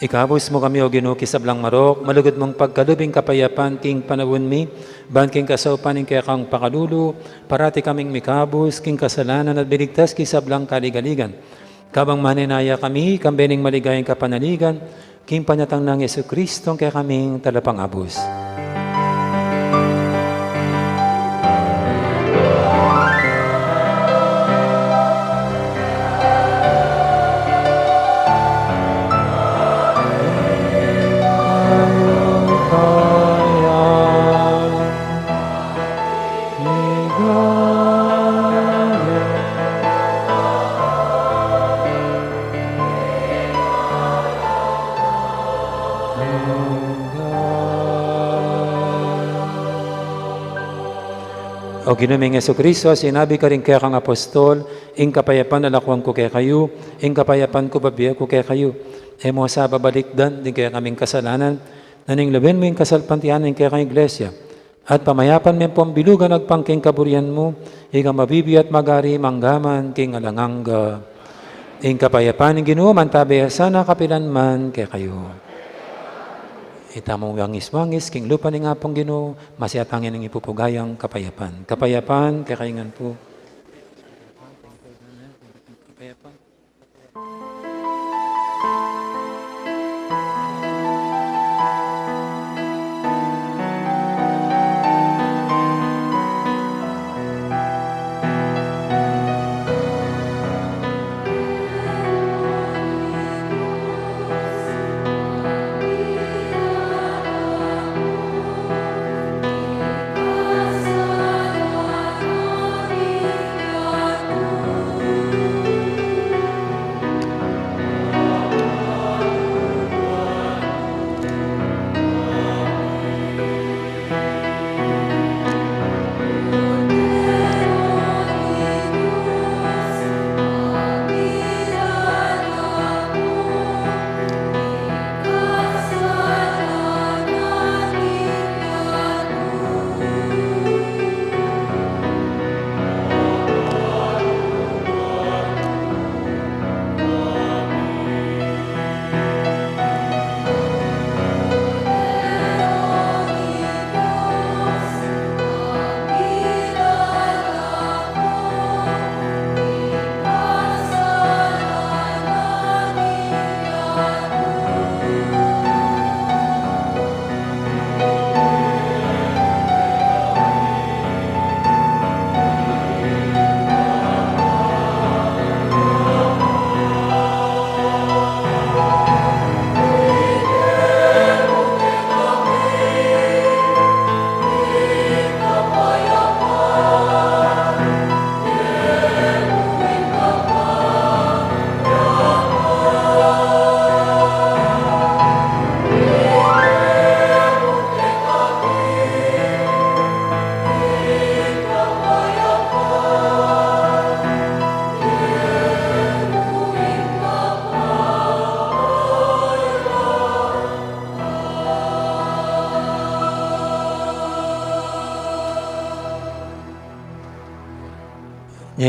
Ikabus mu kami, O Ginu, king sablang marok, malugud mung pagkalub ing kapayapan king panaun mi, ban king kasaupan ning kekang pakalulu, parati kaming mikabus king kasalanan at miligtas king sablang kaligaligan. Kabang manenaya kami, kambe ning maligayang kapanaligan, king panyatang nang Jesucristo, ing kekaming Talapangabus. O Ginu ming Jesucristo, sinabi karing kekang apostol, ing kapayapan lalakwan ku kekayu, ing kapayapan ku bibie ku kekayu. E mu sa babalikdan ding kekaming kasalanan, nune lawen mu ing kasalpantayanan ning kekang Iglesia. At pamayapan me ampong bilugan agpang king kaburian mu, ika a mabibie at magari mangga man king alang angga. Ing kapayapan ning Ginu mantabe ya sana kapilan man kekayu. Ita mu wangis-wangis king lupa ning Apung Ginu, masiat angin ing ipupugayang kapayapan. Kapayapan kekayu ngan pu. Kapayapan.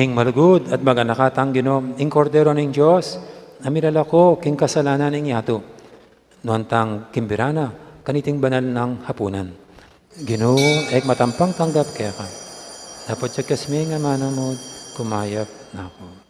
Ing malugud at maganaka tang Ginu, ing Kordero ning Dios, a milalako king kasalanan ning yatu. Nuan tang kimbira na kaniting banal nang hapunan. Ginu, e ku matampang tanggap keka, dapot ya kasmi nga manamud, kumayap na ku.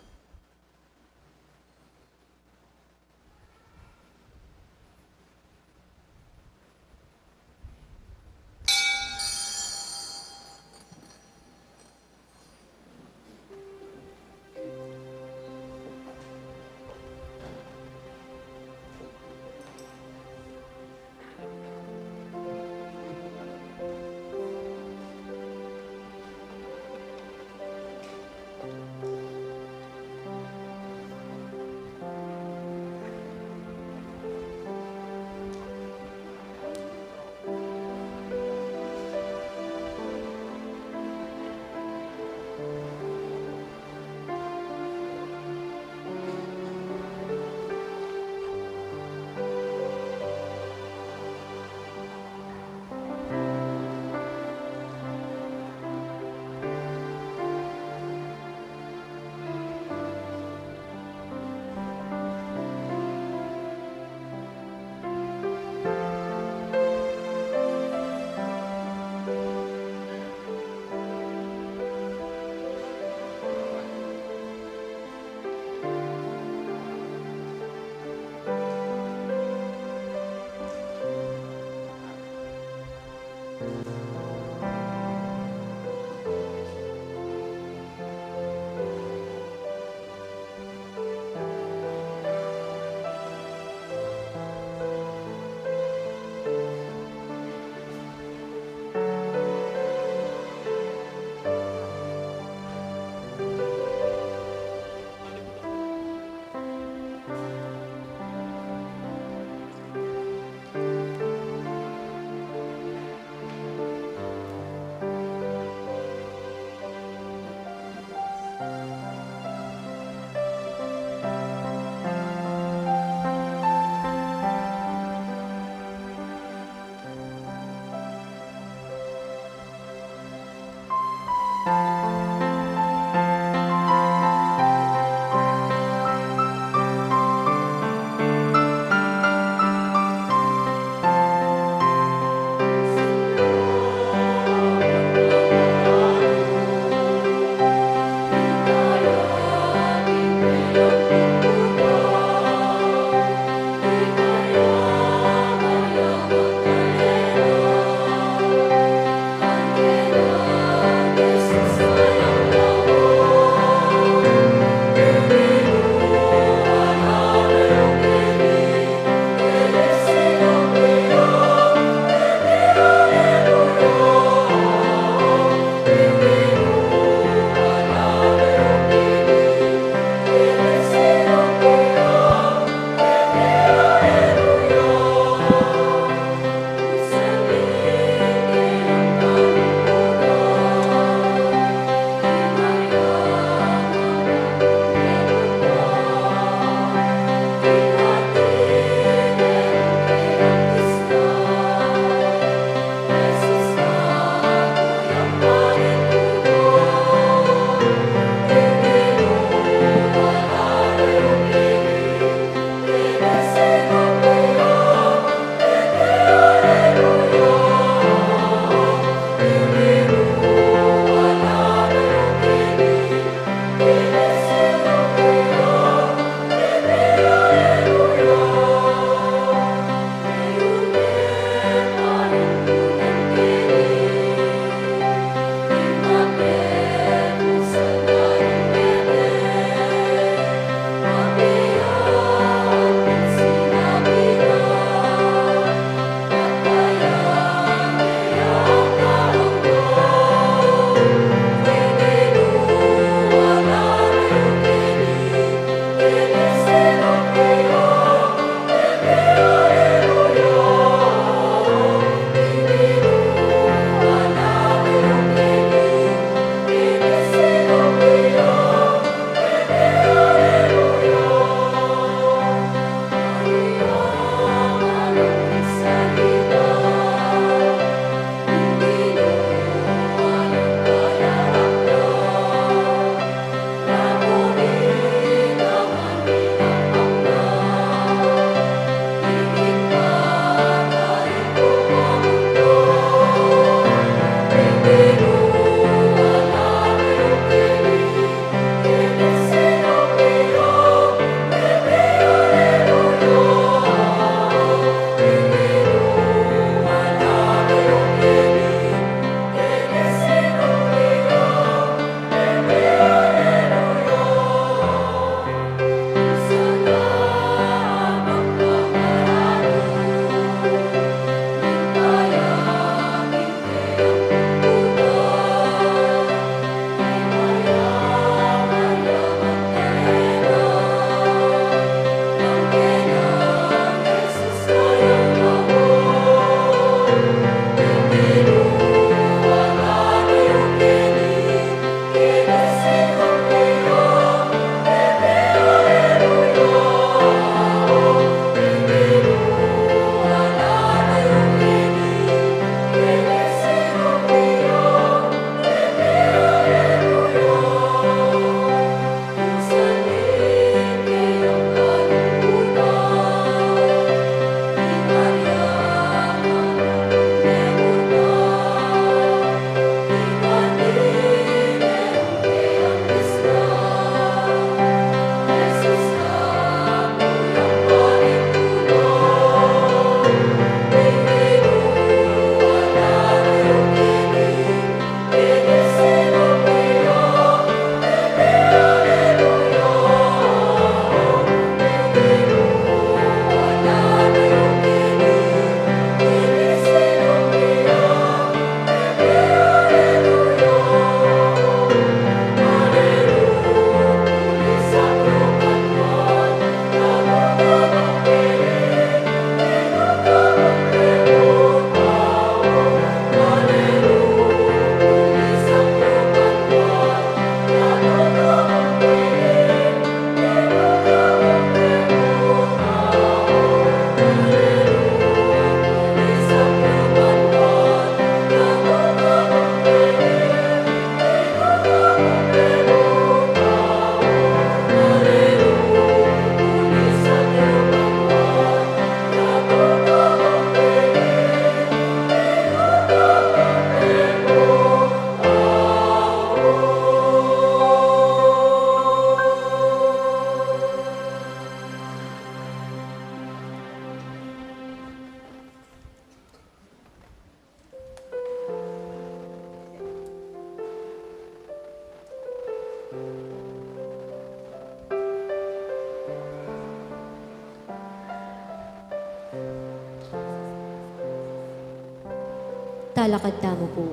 Talakad tamu pu.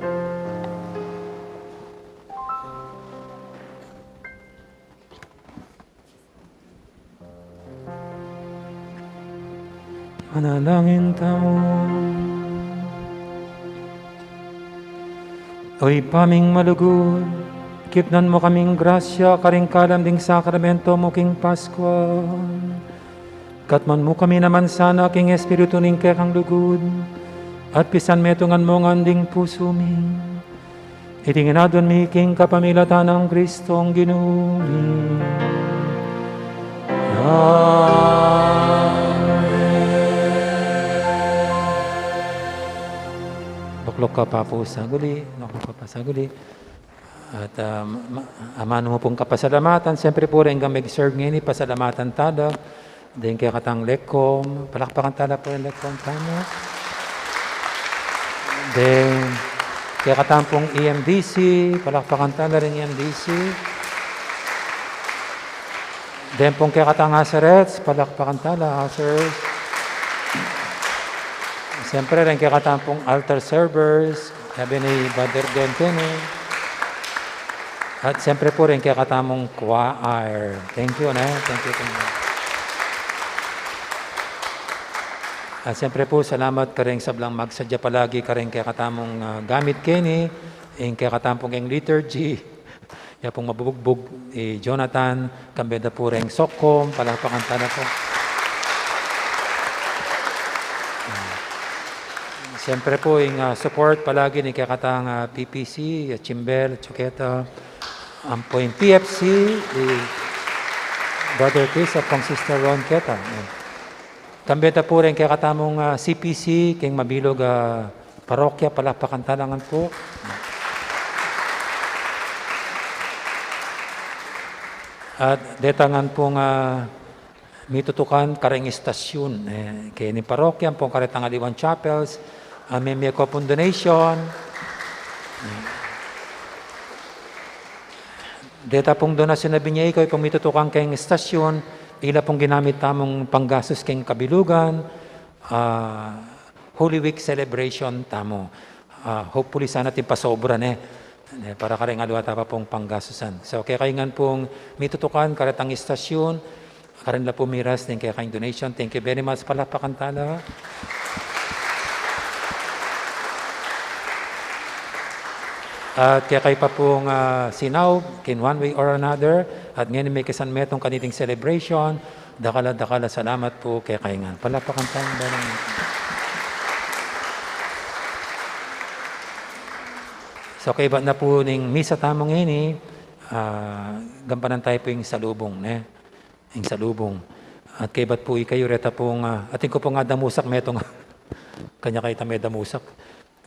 Manalangin tamu. O Ibpa ming malugud, kipnan mu kaming grasya karing kalam ding sakramento mu king Paskwa. Katmuan mu kami naman sana king Espiritu ning kekang lugud, at pisanmetungan mu ngan ding pusu mi. Iti ngan adwan mi king kapamilatan nang Kristong Ginu mi. Amen. Lukluk ka pa pu saguli, lukluk ka pa saguli. At, ah, ma-, amanu mu pung kapasalamatan, siyempre pu, reng kaming serve ngeni, pasalamatan tala ding kekatang lekkom, palakpakan tala pu ing lekkom tamu. Ding kekatang pung E M D C, palakpakan tala ring E M D C. Ding pung kekatang usherets, palakpakan tala, ushers. Siyempre, reng kekatang pung altar servers, sabi ni Brother Don Kenny. At siyempre pu, reng kekatamung choir. Thank you, ne? Thank you, thank you. At siyempre pu, salamat kareng sablang magsadya palagi kareng kekatamung, ah, gamit keni, ing kekatamung king liturgy. Ya pung mabubugbug, i Jonathan, kambe da pu reng sokkom, palakpakan tala pu. Siyempre pu, ing, ah, support palagi ning kekatang, ah, P P C, ah, Chimbel, Chuketa, ampo ing P F C, i Brother Chris, at pung Sister Ron Keta. Kambe da pu reng kekatamung, ah, C P C, king mabilug, ah, parokya, palakpakan tala ngan pu. At deta ngan pung, ah, mitutukan kareng istasyun, eh, keni parokya, ampong karetang aliwang chapels, ah, memie ko pung donation. Deta pung donasyun a binie ko, ipung mitutukan keng istasyun, ila pung ginamit tamung panggastus keng kabilugan, ah, Holy Week celebration tamu. Ah, hopefully sana atin pasobra ne, ne, para kareng aliwa ta pa pung panggastusan. So, kekayu ngan pung mitutukan karetang istasyun, karin la pu miras ning kekayung donation. Thank you very much. Palakpakan tala. At kekayu pa pung, ah, sinaub, in one way or another, at ngeni mekisanmetung kaniting celebration, dakal a dakal a salamat pu kekayu ngan. Palakpakan tala. So, kaybat na pu ning misa tamu ngeni, ah, gampanan tayu pu ing salubung, ne? Ing salubung. At kaybat pu ikayu, reta pung, ah, atin ku pung adamusak metung. Kanya kayu ta medamusak.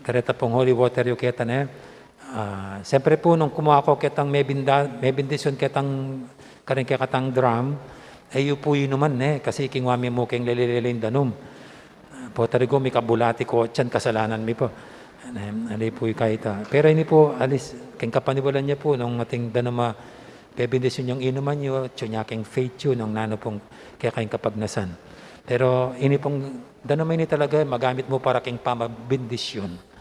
Kareta pung holy water yu keta, ne? Ah, siyempre pu, nung kumuha ko ketang mebinda-, mebindisyun ketang karing kekatang drum, e yu pu inuman, ne? Kasi kingwa mi mu keng lele-lele ing danum. Ah, pu tarigu, mikabulati ku atyan, kasalanan mi pu. Ne, ali pu ikayta. Pero ini pu, alis, keng kapaniwalan ya pu, nung atin danum a bebindisyun yung inuman yu, atyu nya keng faith yu, nung nanu pung kekayung kapagnasan. Pero ini pung danum a ini talaga, magamit mu para keng pamabindisyun.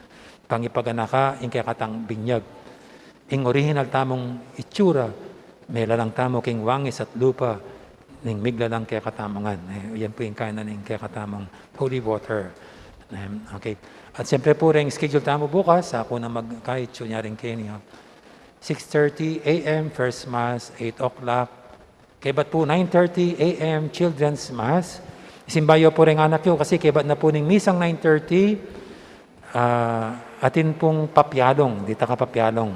Pangipaganaka ing kekatang binyag. Ing orihinal tamung itsura, melalang tamu king wangis at lupa, ning miglalang kekatamu ngan. Eh, yan pu ing kainan ning kekatamung holy water. Em, okay. At siyempre pu, reng schedule tamu bukas, aku na magkait, so, nyaring keni, ha. Six thirty A M, first mass, eight o'clock. Kaybat pu, nine thirty A M, children's mass. Isimba yu pu reng anak yu, kasi kaybat na pu ning misang nine thirty, ah, atin pung papyalong, dita ka papyalong,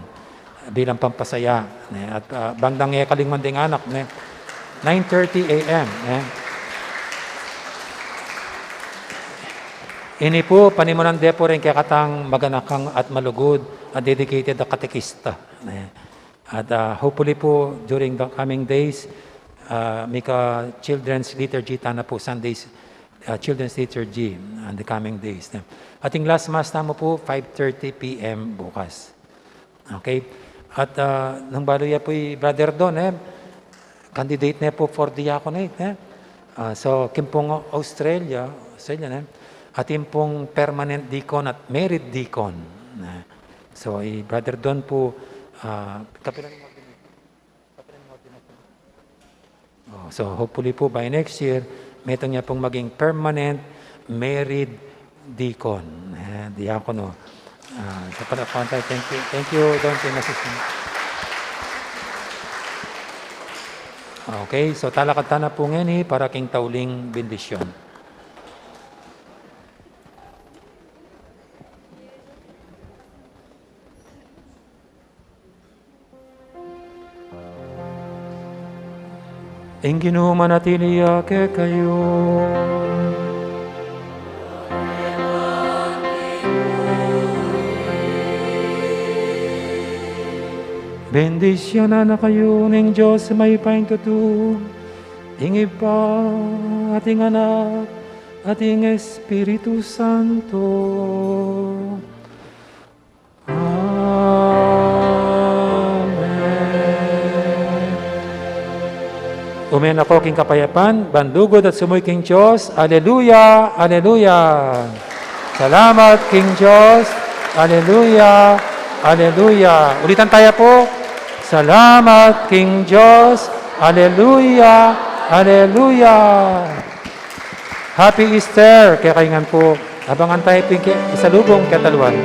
bilang pampasaya, ne? At, ah, bang dang e kaling man ding anak, ne? Nine thirty A M, ne? Ini pu, panimunan de pu reng kekatang maganakang at malugud at dedicated a katekista, ne? At, ah, hopefully pu, during the coming days, ah, mika children's liturgy tana pu, Sundays, ah, children's liturgy in the coming days, ne? Ating last mass tamu pu, five thirty P M bukas. Okay? At, ah, nung balu ya pu i Brother Don, eh, candidate ne pu for diaconate, eh. Ah, so, king pung Australia, Australia, ne? Atin pung permanent deacon at married deacon. Ne? So, i Brother Don pu, ah, kapilan yung ordination? Kapilan yung ordination? Oh, so, hopefully pu by next year, metung ya pung maging permanent married deacon. Eh, diakono. Ah, sa palakpakan tayo. Thank you. Thank you, Don, keng assistant. Okay, so talakad tana pu ngeni para king tauling bendisyon. Ing Ginu manatili ya kekayu. Bendisyonan na kayu ning Dios mayupayang tutu, ing Ibpa, at ing Anak, at ing Espiritu Santo. Amen. Ume na ko king kapayapan, ban lugud at sumuyu king Dios. Aleluya, aleluya. Salamat king Dios. Aleluya, aleluya. Ulitan taya pu. Salamat king Dios. Aleluya, aleluya. Happy Easter kekayu ngan pu. Abangan taya pu ing ke-, isalubung ketaluan.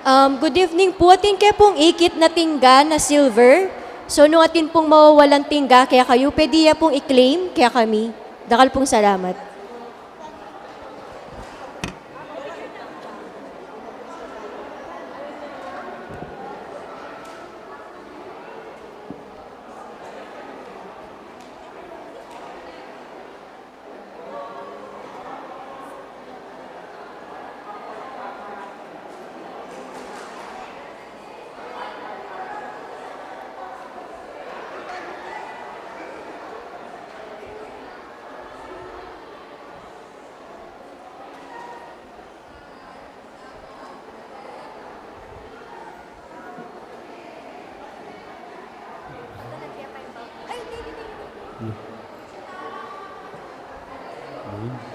Um, good evening pu. Atin ke pung ikit na tingga na silver. So, nung atin pung mawawalang tingga kekayu, pwede ye pung i-claim kekami. Dakal pung salamat. Amen.